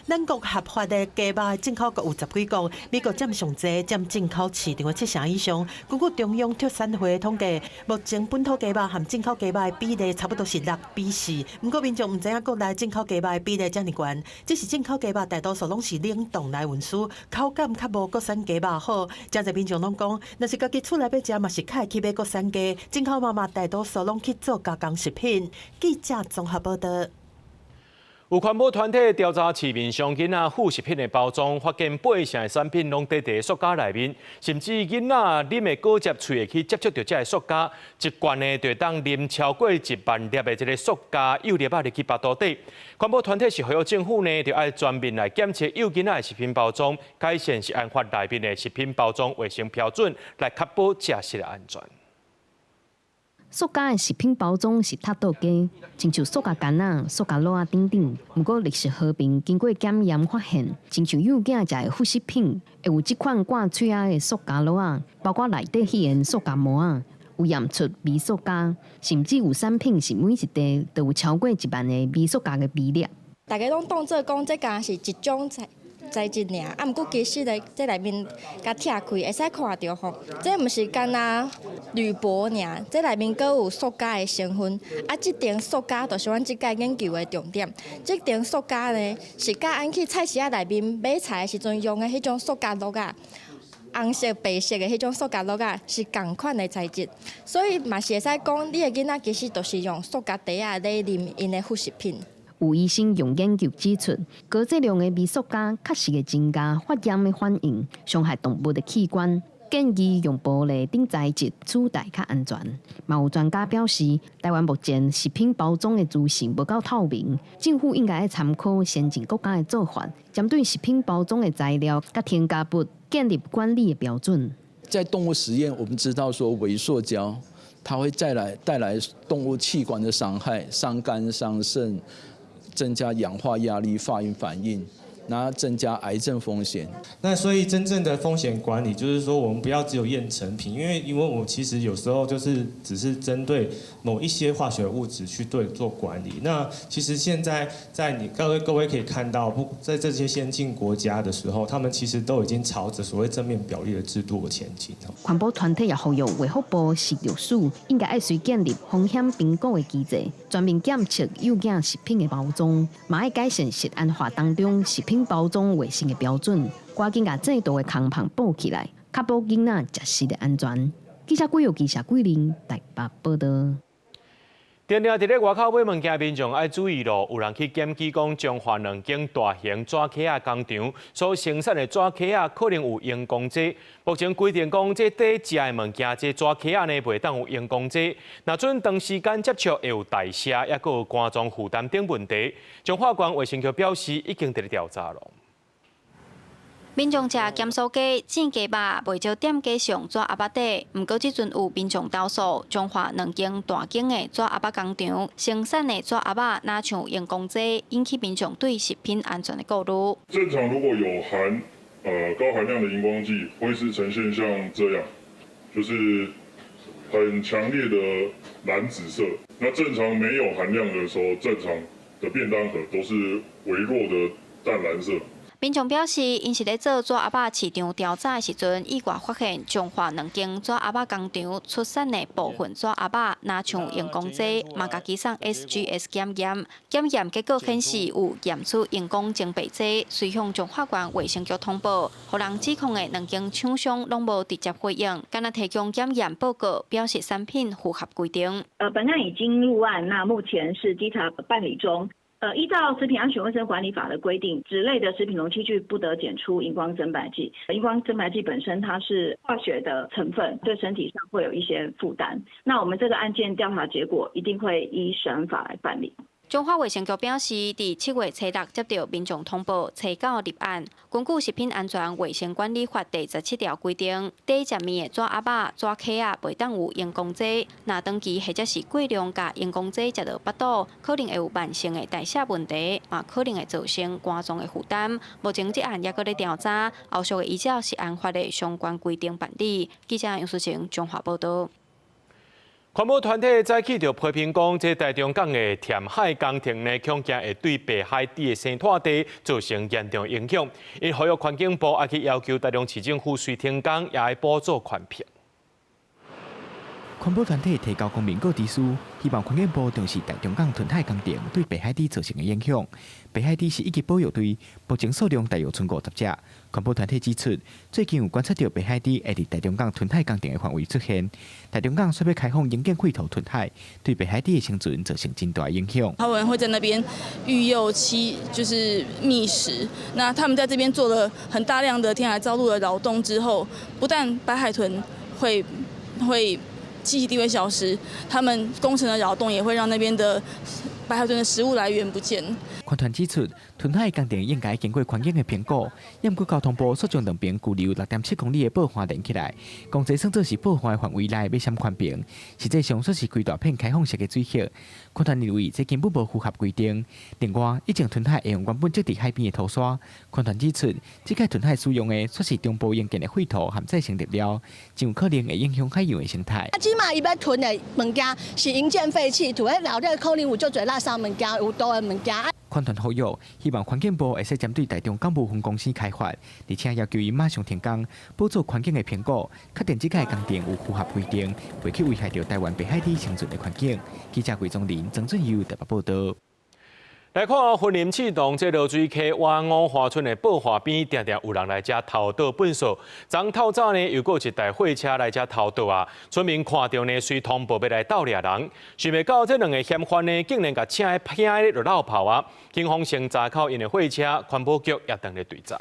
咱國合法的雞肉進口國有十幾國，美國佔上濟，佔進口市場的7成以上。根據中央畜產會統計，目前本土雞肉和進口雞肉的比例差不多是6比4。毋過民眾毋知影國內進口雞肉的比例遮爾懸，只是進口雞肉大多數攏是冷凍來運輸，口感較無國產雞肉好。誠濟民眾攏講，若是家己厝內欲食，嘛是較會去買國產雞。進口嘛嘛大多數攏去做加工食品。記者綜合報道。有環保團體調查市面上囡仔副食品的包裝，發現8成的產品攏佇佇塑膠內面，甚至囡仔啉的果汁，喙會去接觸著這个塑膠，一罐呢就會當啉超過1萬粒的這个塑膠幼粒仔入去腹肚底。環保團體是呼籲政府呢，著愛全面來檢測幼囡仔的食品包裝，改善食安法內面的食品包裝衛生標準，來確保食食的安全。塑膠的食品包裝是踢倒雞，親像塑膠桿仔、塑膠橐仔等等。毋過綠色和平經過檢驗發現，親像幼囝食的副食品，會有這款掛喙仔的塑膠橐仔，包括內底彼個塑膠膜仔，有驗出微塑膠，甚至有產品是每一袋都有超過1萬个微塑膠的微粒。大家攏當做講這敢是一種材質爾，啊，毋過其實咧，這內面共拆開會使看著吼，這毋是干焦鋁箔爾，這內面閣有塑膠的成分。啊，這層塑膠就是阮這擺研究的重點。這層塑膠呢，是佮咱去菜市仔內面買菜的時陣用的彼種塑膠箩仔，紅色、白色的彼種塑膠箩仔是仝款的材質，所以嘛是會使講，你的囡仔其實就是用塑膠袋仔咧啉𪜶的副食品。有醫生用研究指出，高劑量的微塑膠確實會增加發炎的反應，傷害動物的器官。建議用玻璃等材質取代較安全。嘛有專家表示，台灣目前食品包裝的資訊無夠透明，政府應該參考先進國家的做法，針對食品包裝的材料佮添加物建立管理的標準。在動物實驗，我們知道說微塑膠，它會帶來動物器官的傷害，傷肝、傷腎。增加氧化壓力、發炎反應，然後增加癌症風險。那所以真正的風險管理，就是說我們不要只有驗成品，因為我其實有時候就是只是針對某一些化學物質去對做管理。那其實現在在你各位可以看到，不在這些先進國家的時候，他們其實都已經朝着所謂正面表列的制度前進。環保團體也呼籲衛福部食藥署應該愛隨建立風險評估的機制，全面檢測有機食品的包裝，嘛愛改善食安法當中食品包裝衛生的標準，趕緊共制度的空縫補起來，確保囡仔食食的安全。記者郭玉記者桂林台北報道。定定佇咧外口買物件，民眾愛注意咯。有人去檢舉講，彰化兩間大型紙殼仔工廠所生產的紙殼仔可能有熒光劑。目前規定講，這佇食的物件，這紙殼仔呢袂當有熒光劑。若準長時間接觸，會有代謝，抑閣有肝臟負擔等問題。彰化縣衛生局表示，已經佇咧調查咯。民眾食鹹酥雞、煎雞肉，袂少店家上紙盒仔底。毋過這陣有民眾投訴，彰化兩間大間的紙盒仔工廠生產的紙盒仔，若像熒光劑，引起民眾對食品安全的顧慮。正常如果有含高含量的熒光劑，會是呈現像這樣，就是很強烈的藍紫色。那正常沒有含量的時候，正常的便當盒都是微弱的淡藍色。民眾表示，𪜶是咧做紙盒仔市場調查的時陣，意外發現彰化兩間紙盒仔工廠出產的部分紙盒仔，若像熒光劑，嘛共寄送 SGS 檢驗，檢驗結果顯示有驗出熒光增白劑，隨向彰化縣衛生局通報，予人指控的兩間廠商攏無直接回應，干焦提供檢驗報告，表示產品符合規定。本案已經入案，那目前是稽查辦理中。依照食品安全衛生管理法的規定，紙類的食品容器具不得檢出熒光增白劑。熒光增白劑本身它是化學的成分，對身體上會有一些負擔。那我們這個案件調查結果一定會依食安法來辦理。彰化衛生局表示，佇7月初6接到民眾通報，初九立案。根據食品安全衛生管理法第17條規定，佇食物的紙盒仔、紙殼仔袂當有熒光劑。若長期或者是過量共熒光劑食入腹肚，可能會有慢性的代謝問題，嘛可能會造成肝臟的負擔。目前這案猶閣咧調查，後續會依照食安法的相關規定辦理。記者楊淑晴彰化報道。環保團體早起就批評講，這台中港的填海工程呢，恐驚會對白海豬的生態地造成嚴重影響。𪜶呼籲環境部愛去要求台中市政府隨停工，也愛補做環評。環保團體提交公民告知書，希望環境部重視台中港填海工程對白海豬造成的影響。白海豬是一級保育類，目前數量大約賰50隻。環保團體指出，最近有觀察到白海豬會佇台中港填海工程的範圍出現。台中港煞欲開放營建廢土填海，對白海豬的生存造成真大影響。他們會在那邊育幼期，就是覓食。那他們在這邊做了很大量的填海造陸的勞動之後，不但白海豚會棲息地會消失，他們工程的擾動也會讓那邊的白海豚的食物來源不見。環團指出，填海工程應該經過環境的評估，毋過交通部煞將兩爿距離有6.7公里的報岸連起來，講這算做是報岸的範圍內欲審環評，實際上煞是規大片開放式的水域。環團認為這根本無符合規定。另外，以前填海會用原本積佇海邊的土沙，環團指出，這擺填海使用的煞是中部營建的廢土和再生物料，真有可能會影響海洋的生態。啊，這馬伊欲囤的物件是營建廢棄土，彼內底可能有足濟垃圾物件，有毒的物件。環團呼籲，希望環境部會使針對台中港務分公司開罰，而且要求伊馬上停工，補做環境的評估，確定這個工程有符合規定，袂去危害著台灣白海豬生存的環境。記者魏宗林、曾俊佑台北報道。來看雲林刺桐這濁水溪外五華村的報岸邊，定定有人來遮偷倒糞埽。昨透早呢，又閣有一台貨車來遮偷倒啊！村民看著呢，隨通報欲來鬥掠人，想袂到這兩个嫌犯呢，竟然共車騙咧就落跑啊！警方先查扣𪜶的貨車，環保局也當咧追查。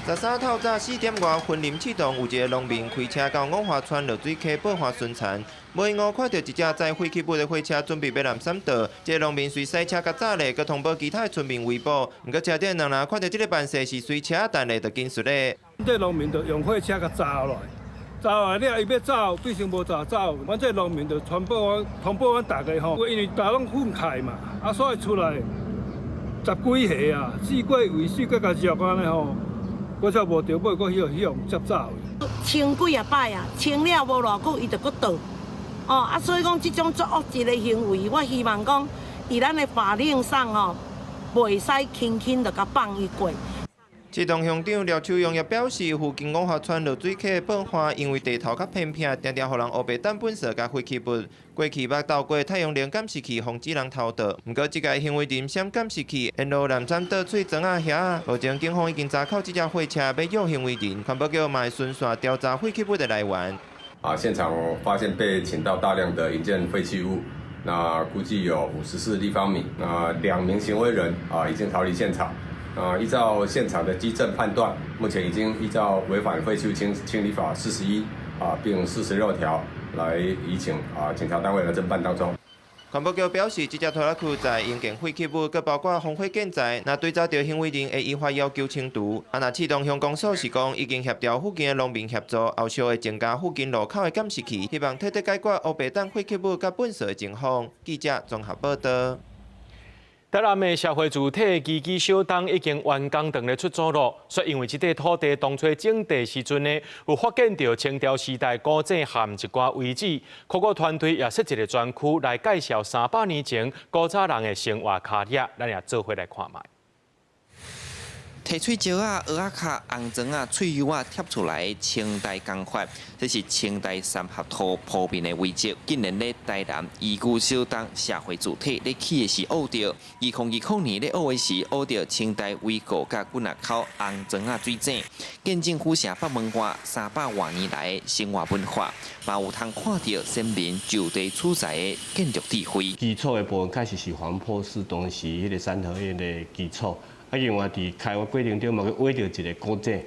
13透早4點外，雲林刺桐有一个農民開車到五華村濁水溪報岸巡田，無閒看著一隻載廢棄物的貨車準備欲南閃道，這个農民隨駛車共閘咧，閣通報其他的村民圍捕。毋過車頂人若看著這个辦勢是隨車等咧，就緊縮咧。這農民就用貨車共閘落來，閘落來了，伊欲走，變成無閘走。阮這農民就通報阮，通報阮大家吼，因為大家攏憤慨嘛，啊，所以出來。十幾歲啊，四過為四過較弱按呢吼，我才無著尾閣去予人接走。清幾仔擺啊，清了無偌久，伊就閣倒。哦啊，所以講這種作惡一个行為，我希望講，佇咱的法令上吼，袂使輕輕就共放伊過。市東鄉長廖秋勇也表示，附近五華村落水溪的爆花，因為地頭較偏僻，定定予人烏白擲糞埽佮廢棄物。過去捌透過太陽能監視器防止人偷盜，毋過這个行為人閃監視器，沿路濫佔倒碎磚仔遐。目前警方已經查扣這隻貨車，欲約行為人，環保局嘛會循線調查廢棄物的來源。啊，現場發現被傾倒大量的營建廢棄物，那估計有54立方米。那2名行為人啊，已經逃離現場。啊，依照現場的跡證判斷，目前已經依照違反廢棄物清理法41啊，並46條來移請啊警察單位來偵辦當中。環保局表示，這隻拖拉機載營建廢棄物，閣包括荒廢建材，若追查著行為人，會依法要求清除。啊，若市東鄉公所是講，已經協調附近的農民協助，後續會增加附近路口的監視器，希望徹底解決烏白擲廢棄物佮糞埽的情況。記者綜合報道。台南的社會住宅基基小東已經完工，轉咧出租咯。煞因為這塊土地當初徵地時陣呢，有發現著清朝時代古井和一寡遺址，考古團隊也設一个專區來介紹300年前古早人的生活跤跡，咱也做伙來看覓。提喙石仔、蚵仔殼、紅磚仔、喙油仔貼出來的清代工法，這是清代三合土鋪面的遺跡。竟然咧台南宜居小東社會住宅咧起的時挖著，2020年咧挖的時挖著清代遺構佮幾若口紅磚仔水井，見證府城北門外300外年來的生活文化，嘛有通看著先民就地取材的建築智慧。基礎的部分確實是黃坡寺當時彼个三合院的基礎。啊，另外佇開發過程中嘛，閣挖著一个古井，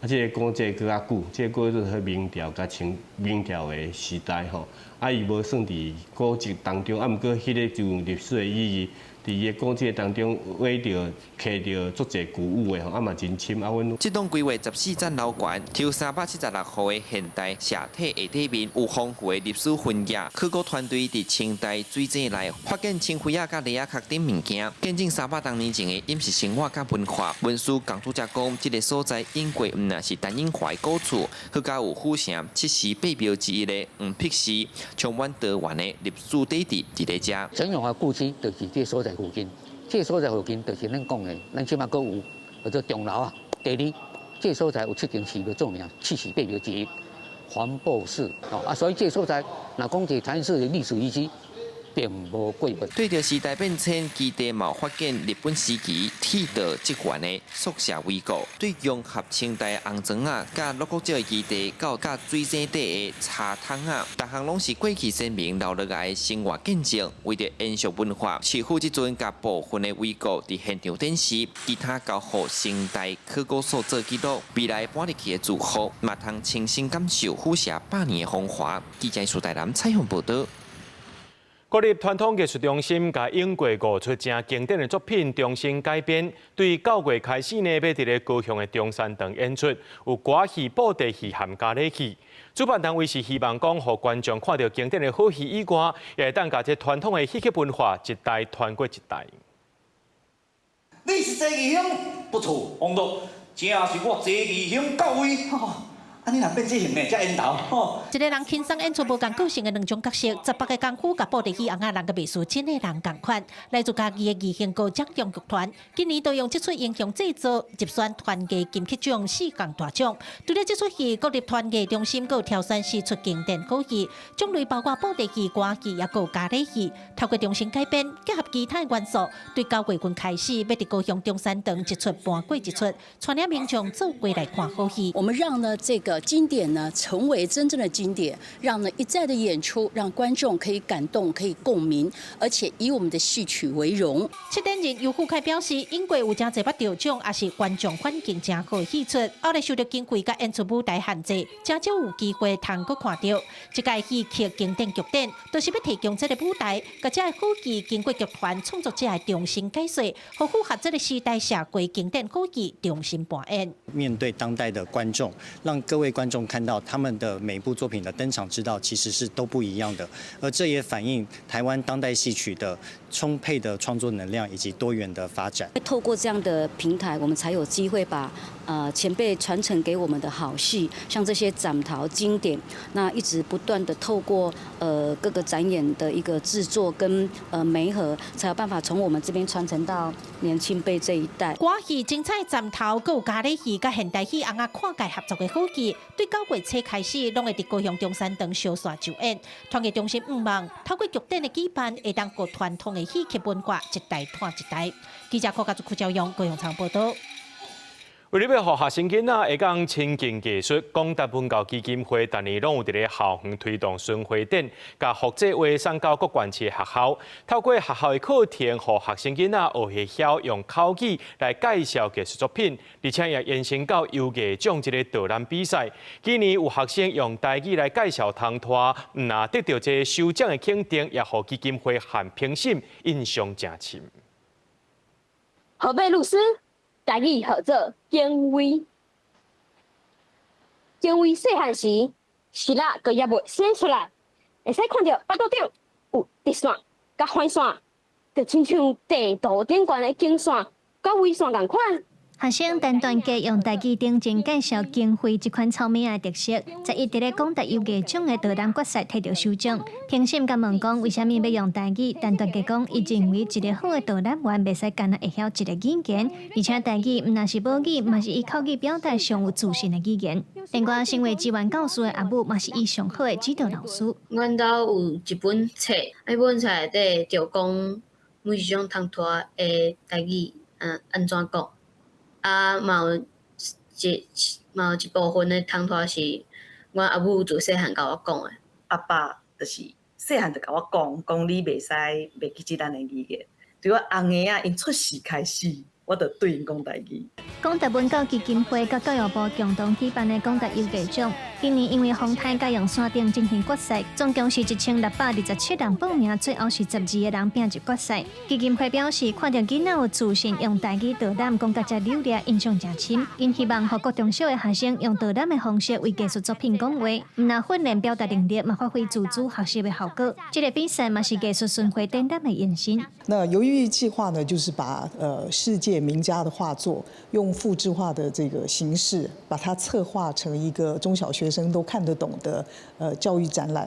啊，這个古井閣較久，這个古井是明朝佮清明朝的時代吼，啊，伊無算佇古蹟當中，啊，毋過彼个就有歷史的意義。佇伊个古蹟當中挖著、揢著足濟古物的吼，啊嘛真深。啊，阮這棟規劃14層樓懸、抽376戶的現代社體下底面有豐富的歷史痕跡。考古團隊佇清代水井內發現青灰仔佮犁仔殼等物件，見證300多年前的飲食生活佮文化。文書工作者講，這个所在應過毋但是陳永華的古厝，閣加有府城七寺八廟之一的黃碧寺，充滿多元的歷史底蘊佇咧遮。陳永華故居就是這个所在附近，這个所在附近就是咱講的，咱這馬閣有叫做鐘樓啊，第二，這个所在有七間寺廟著名，七寺八廟之一，環保寺哦啊，所以這个所在，若講這台南市的歷史遺跡，並無過分。對著時代變遷，基地嘛發現日本時期鐵道職員的宿舍遺構，對融合清代紅磚仔佮鹿谷石的基地，到佮水井底的柴桶仔，逐項攏是過去先民留落來的生活見證。為著延續文化，市府這陣共部分的遺構佇現場展示，其他交予清代考古所做記錄。未來搬入去的住戶，嘛通親身感受府城百年的風華。記者蘇台南採訪報導。國立傳統藝術中心共英國五齣誠經典的作品重新改編，對9月開始呢，欲佇咧高雄的中山堂演出，有歌戲、布袋戲和嘉禮戲。主辦單位是希望講，予觀眾看著經典的好戲以外，也會當共這傳統的戲曲文化一代傳過一代。你是濟義兄，不錯，王道，正是我濟義兄到位。啊！你若變這型呢，才緣投吼。一个人輕鬆演出無仝個性的兩種角色，18个功夫佮布袋戲尪仔人佮藝術真的人仝款。來自嘉義的義興高槳中劇團，今年都用這齣英雄製作入選團藝金曲獎四項大獎。除了這齣戲，國立團藝中心閣有挑選四齣經典好戲，種類包括布袋戲、歌戲，抑閣有嘉禮戲。透過重新改編，結合其他元素，對9月份開始，欲佇高雄中山堂一齣搬過一齣，帶領民眾做伙來看好戲。我們讓呢這個經典呢成為真正的經典，讓呢一再的演出，讓觀眾可以感動、可以共鳴，而且以我們的戲曲為榮。策展人尤富凱表示，英國有誠濟捌得獎，也是觀眾反應誠好的戲出，後來受著經費佮演出舞台限制，誠少有機會通閣看著。這屆戲曲經典劇展，就是欲提供這个舞台，共這个好戲經過劇團創作者的重新解說，予符合這个時代社會經典好戲重新扮演。面對當代的觀眾，讓各位觀眾看到他們的每一部作品的登場之道其實是都不一樣的，而這也反映台灣當代戲曲的充沛的創作能量以及多元的發展。透過這樣的平台，我們才有機會把前輩傳承給我們的好戲，像這些斬頭經典，那一直不斷的透過各個展演的一個製作跟媒合，才有辦法從我們這邊傳承到年輕輩這一代。歌戲精彩斬頭，閣有咖喱戲佮現代戲尪仔跨界合作的好戲，對9月初開始，攏會佇高雄中山堂相續上演。團藝中心向望透過劇展的舉辦，會當予傳統的戲曲文化一代傳一代。記者柯家族邱朝陽高雄場報道。為了欲予學生囡仔會當親近藝術，廣達文教基金會逐年攏有佇咧校園推動巡迴展，共複製畫送到各縣市學校，透過學校的課程，予學生囡仔學會曉用口語來介紹藝術作品，而且也延伸到優藝獎這个導覽比賽。今年有學生用台語來介紹通拖，毋但得著這个首獎的肯定，也予基金會和評審印象誠深。河貝露思。台語號做警衛，警衛細漢時，縷仔閣猶未生出來，會使看著腹肚頂有直線佮橫線，就親像地圖頂懸的經線佮緯線仝款。學生陳段傑用台語頂真介紹警徽這款草物仔的特色，11佇咧廣達優藝獎的導覽決賽提著首獎。評審共問講為啥物欲用台語，陳段傑講伊認為一个好的導覽員袂使干焦會曉一个語言，而且台語毋但是母語，嘛是伊口語表達上有自信的語言。另外，身為職員教師的阿母嘛是伊上好的指導老師。阮兜有一本冊，彼本冊內底就講每一種通拖的台語，按怎講。啊，嘛有一部分的通拖是阮阿母自細漢共我講的。阿爸就是細漢就共我講，講你袂使袂記得咱的語言。對我翁兒仔𪜶出世開始，我就對𪜶講台語。廣達文教基金會佮教育部共同舉辦的廣達優藝獎，今年因為風颱改用山頂進行決賽，總共是1627人報名，最後是12个人拼入決賽。基金會表示，看著囡仔有自信用台語導覽，講甲遮流利，印象誠深。𪜶希望予國中小的學生用導覽的方式為藝術作品講話，毋但訓練表達能力，嘛發揮自主學習的效果。這个比賽嘛是藝術巡迴展覽的延伸。那遊藝計劃呢，就是把世界名家的畫作用複製化的這個形式，把它策劃成一個中小學生都看得懂的教育展覽。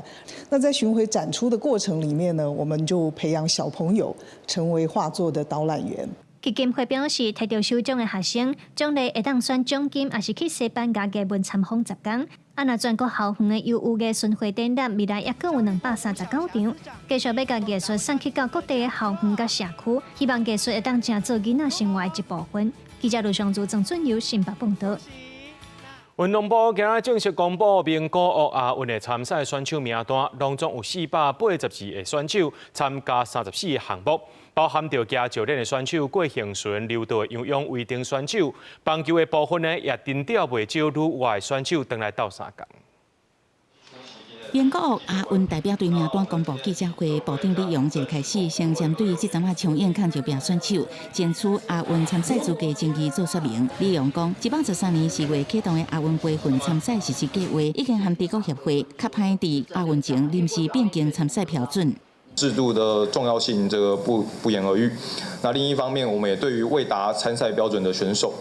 那在巡迴展出的過程裡面呢，我們就培養小朋友成為畫作的導覽員。基金會表示，提著首獎的學生，獎勵會當選獎金，抑是去西班牙藝文參訪10天。啊，若全國校園的優藝巡迴展覽，未來猶閣有239場，繼續欲共藝術送去到各地的校園佮社區，希望藝術會當成做囡仔生活的一部分。記者盧尚如、曾俊友新北報導。運動部今仔正式公布名古屋亞運的參賽選手名單，當中有482個選手參加34個項目，包含著舉石鏈的選手郭幸純、柔道的楊勇緯等選手。棒球的部分呢，也徵調袂少旅外選手轉來鬥相共。名古屋亞運代表隊名單公布記者會，部長李勇一開始先針對這陣仔長影抗就拼選手爭取亞運參賽資格爭議做說明。李勇講，113年4月啟動的亞運培訓參賽實施計劃，已經和中國協會較歹佇亞運前臨時變更參賽標準。制度的重要性，這個不言而喻。那另一方面，我們也對於未達參賽標準的選手，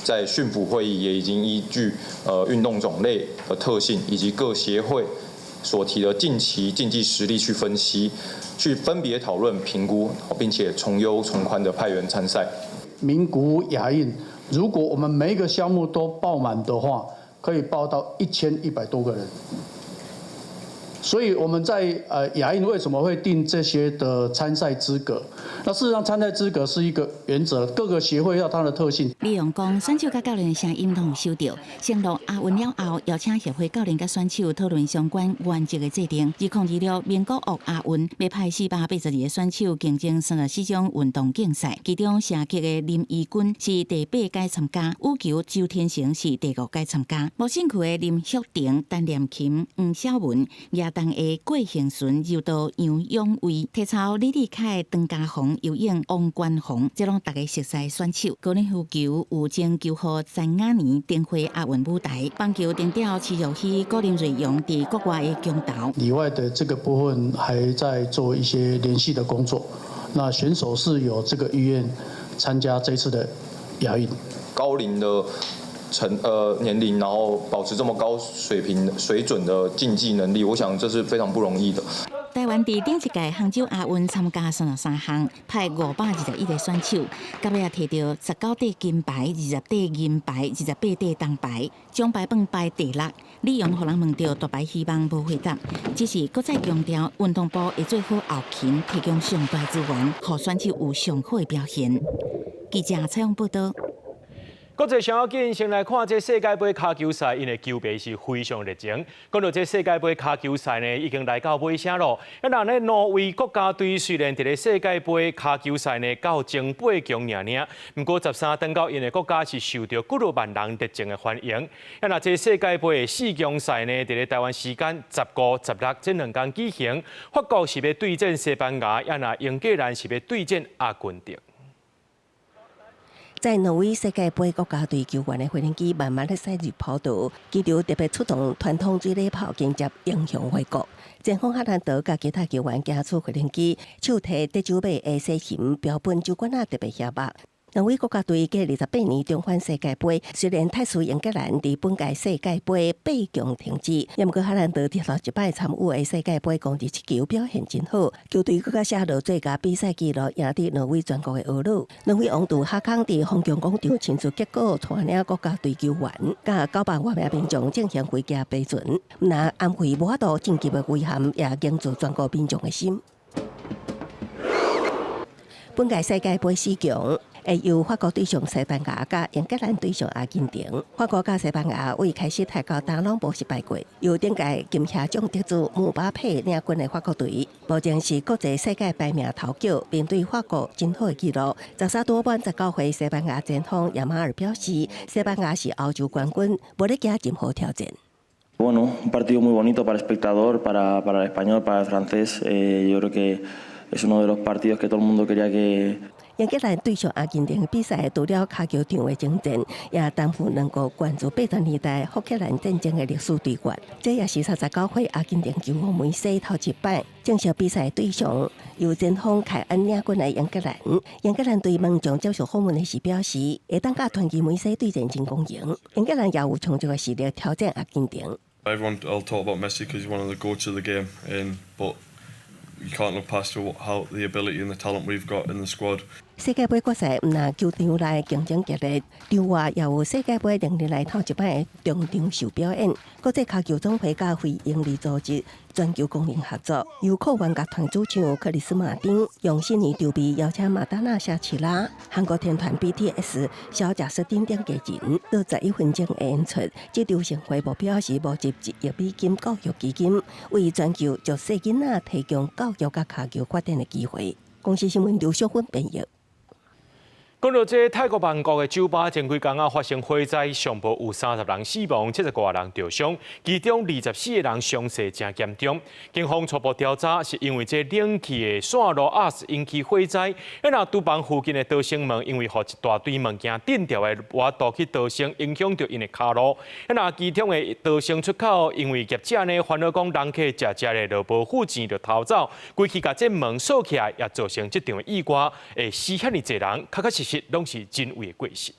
在訓輔會議也已經依據運動種類的特性以及各協會所提的近期競技實力去分析，去分別討論評估，並且從優從寬的派員參賽。名古屋亞運，如果我們每一個項目都報滿的話，可以報到1100多個人。所以我們在亞運為什麼會定這些的參賽資格？那事實上參賽資格是一個原則，各個協會要它的特性。李勇講，選手佮教練的聲音攏有收著，承諾亞運了後，邀請協會教練佮選手討論相關原則的制定。2026名古屋亞運欲派482個選手競爭34種運動競賽，其中射擊的林怡君是第八屆參加，羽球周天成是第五屆參加。無興趣的林旭婷、陳念琴、黃小文、舉東的郭幸純、柔道楊勇緯、體操李立凱、張家宏、游泳王冠宏，這攏大家熟悉選手。高爾夫球有前球后詹雅妮登回亞運舞台，棒球定調徐若曦、郭林瑞陽佇國外的強投。里外的這個部分還在做一些聯繫的工作。那選手是有這個意願參加這次的亞運。高齡的年齡，然後保持這麼高水平水準的競技能力，我想這是非常不容易的。台灣佇頂一屆杭州亞運參加33項，派521個選手，到尾也提著19塊金牌、20塊銀牌、28塊銅牌，獎牌榜排第六。李洋予人問著奪牌希望無回答，只是閣再強調運動部會做好後勤，提供上大資源，予選手有上好的表現。記者採訪報導。國際上要緊，先來看這世界盃跤球賽，𪜶的球迷是非常熱情。講到這世界盃跤球賽呢，已經來到尾聲咯。啊，那呢挪威國家隊雖然佇咧世界盃跤球賽呢到前八強爾爾，毋過13轉到𪜶的國家是受著幾若萬人熱情的歡迎。啊，若這世界盃的四強賽呢，佇咧台灣時間15、16這兩工舉行，法國是欲對戰西班牙，啊，若英格蘭是欲對戰阿根廷。在挪威世界盃國家隊球員的飛行機慢慢咧駛入跑道，機場特別出動傳統水禮炮迎接英雄回國。前鋒哈蘭德佮其他球員行出飛行機，手提得獎馬的西芹標本酒罐仔特別翕目。挪威國家隊過28年重返世界盃，雖然太輸英格蘭佇本屆世界盃八強停止，毋過哈蘭德佇頭一擺參與的世界盃攻入一球表現真好，球隊閣較寫落最佳比賽紀錄，贏得挪威全國的呵咾。挪威王儲哈康佇皇宮廣場親自結果帶領國家隊球員，佮900外名民眾進行飛機飛船，毋但安慰無法度晉級的遺憾，也凝聚全國民眾的心。本屆世界盃四強會由法國對上西班牙，佮英格蘭對上阿根廷。法國佮西班牙為開始踢到今攏無失敗過。由頂屆金靴獎得主姆巴佩領軍的法國隊，目前是國際世界排名頭號，面對法國真好的紀錄。13拄滿19歲西班牙前鋒亞馬爾表示，西班牙是歐洲冠軍，無咧驚任何挑戰。 Bueno, un partido muy bonito para el espectador, para el español, para el francés. Yo creo que es uno de los partidos que todo el mundo quería que 英格蘭對上阿根廷比賽，除了跤球場的征戰，也擔負兩國關注80年代福克蘭戰爭的歷史對決。這也是39歲阿根廷球王梅西頭一擺正式比賽對上由前鋒凱恩領軍的英格蘭。英格蘭隊門將接受訪問的時表示，會當佮傳奇梅西對戰真光榮。英格蘭也有充足的實力挑戰阿根廷。 Everyone will talk about Messi because he's one of the goats of the game, but you can't look past how the ability and the talent we've got in the squad. 世界盃決賽毋但球場內競爭激烈，場外也有世界盃歷年來頭一擺中場秀表演。國際跤球總會佮非營利組織全球公民合作，由酷玩樂團主唱克里斯馬丁用新年籌備邀請馬丹娜、夏奇拉、韓國天團 BTS、小賈斯汀等藝人，做11分鐘的演出。這場盛會目標是募集1億美金教育基金，為全球弱勢囡仔提供教育佮跤球發展的機會。公視新聞劉淑芬編譯。講到這泰國曼谷的酒吧前幾工仔發生火災，上報有30人死亡，70外人著傷，其中24個人傷勢誠嚴重。警方初步調查，是因為這冷氣的線路壓引起火災。啊，若廚房附近的逃生門，因為予一大堆物件震著的，無法度去逃生，影響著𪜶的跤路。啊，若其中的逃生出口，因為業者呢煩惱講人客食食咧就無付錢就逃走，規氣共這門鎖起來，也造成這場意外，會死遐爾濟人，確確實實攏是人為的過失。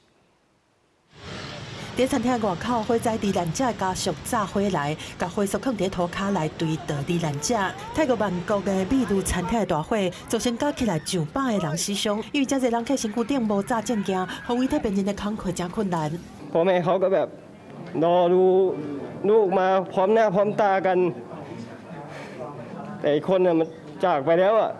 佇餐廳外口，火災罹難者家屬炸火來，共火束囥佇塗跤來追悼罹難者。泰國曼谷的美女餐廳的大火，造成加起來上百个人死傷。因為遮濟人客身軀頂無紮證件，予遺體辨認的工課誠困難。 พ่อแม่เขาก็แบบรอดูลูกมาพร้อมหน้าพร้อมตากันแต่อีกคนน่ะมันจากไปแล้วอ่ะ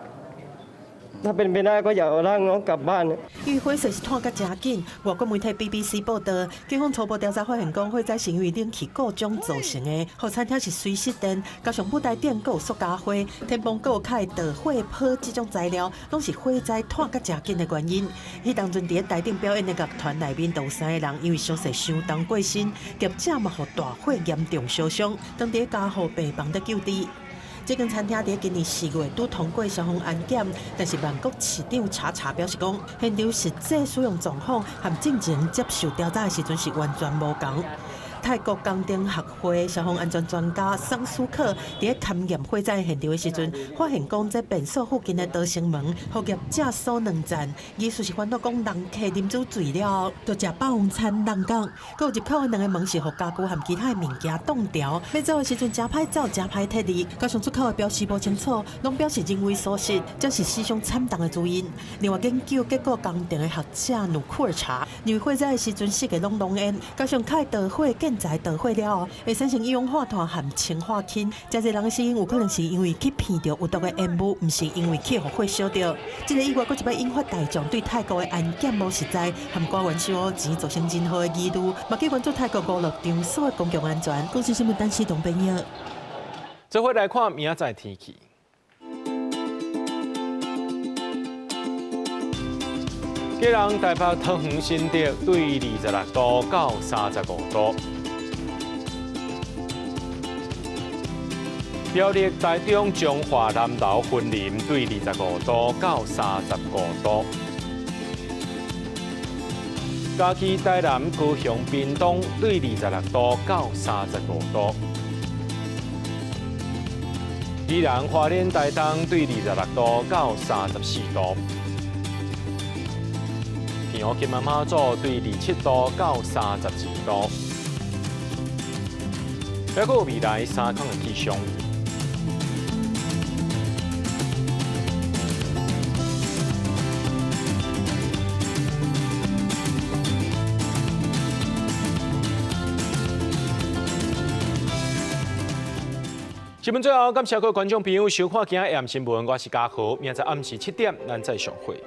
ถ้าเป็นไปได้ก็อยากเอาร่างน้องกลับบ้าน因為火勢是湠甲誠緊，外國媒體 BBC 報導，警方初步調查發現，講火災是因為冷氣故障造成的，予餐廳是隨失電，加上舞台頂閣有塑膠花、天棚閣有較會導火泡這種材料，攏是火災湠甲誠緊的原因。彼當陣佇台頂表演的樂團內面，就有三個人因為傷勢傷重過身，業者嘛予大火嚴重燒傷，當佇加護病房咧救治。這間餐廳佇今年4月拄通過消防安檢，但是曼谷市長查查表示講，現場實際使用狀況和進前接受調查的時陣是完全無仝。泰國工程學會消防安全專家桑蘇克佇咧勘驗火災現場的時陣，發現講這便所附近的逃生門，予業者鎖兩層，意思是煩惱講人客啉酒醉了後，就食霸王餐人工。閣有入口的兩个門是予家具和其他的物件擋牢，欲走的時陣誠歹走，誠歹撤離。加上出口的標示無清楚，攏表示人為疏失，這是死傷慘重的主因。另外研究結果工程的學者努庫爾查認為火災的時陣四界攏濃煙，加上較會導火建材導火了後，會產生一氧化碳和氰化氫。誠濟人的死因有可能是因為去鼻著有毒的煙霧，毋是因為去予火燒著。這个意外閣一擺引發大眾對泰國的安檢無實在，和官員收錢造成任何的疑慮，嘛去關注泰國娛樂場所的公共安全。公視新聞陳思東編譯。這回來看明仔載天氣。基隆、台北、桃園、新竹對26度到35度；苗栗、台中、彰化、南投、雲林對25度到35度；嘉義、台南、高雄、屏東對26度到35度；宜蘭、花蓮、台東對26度到34度。澎湖金門馬祖對27度到32度，還閣有未來3天的氣象。新聞最後，感謝各位觀眾朋友收看今仔下暗新聞，我是嘉豪，明仔暗時7點，咱再相會。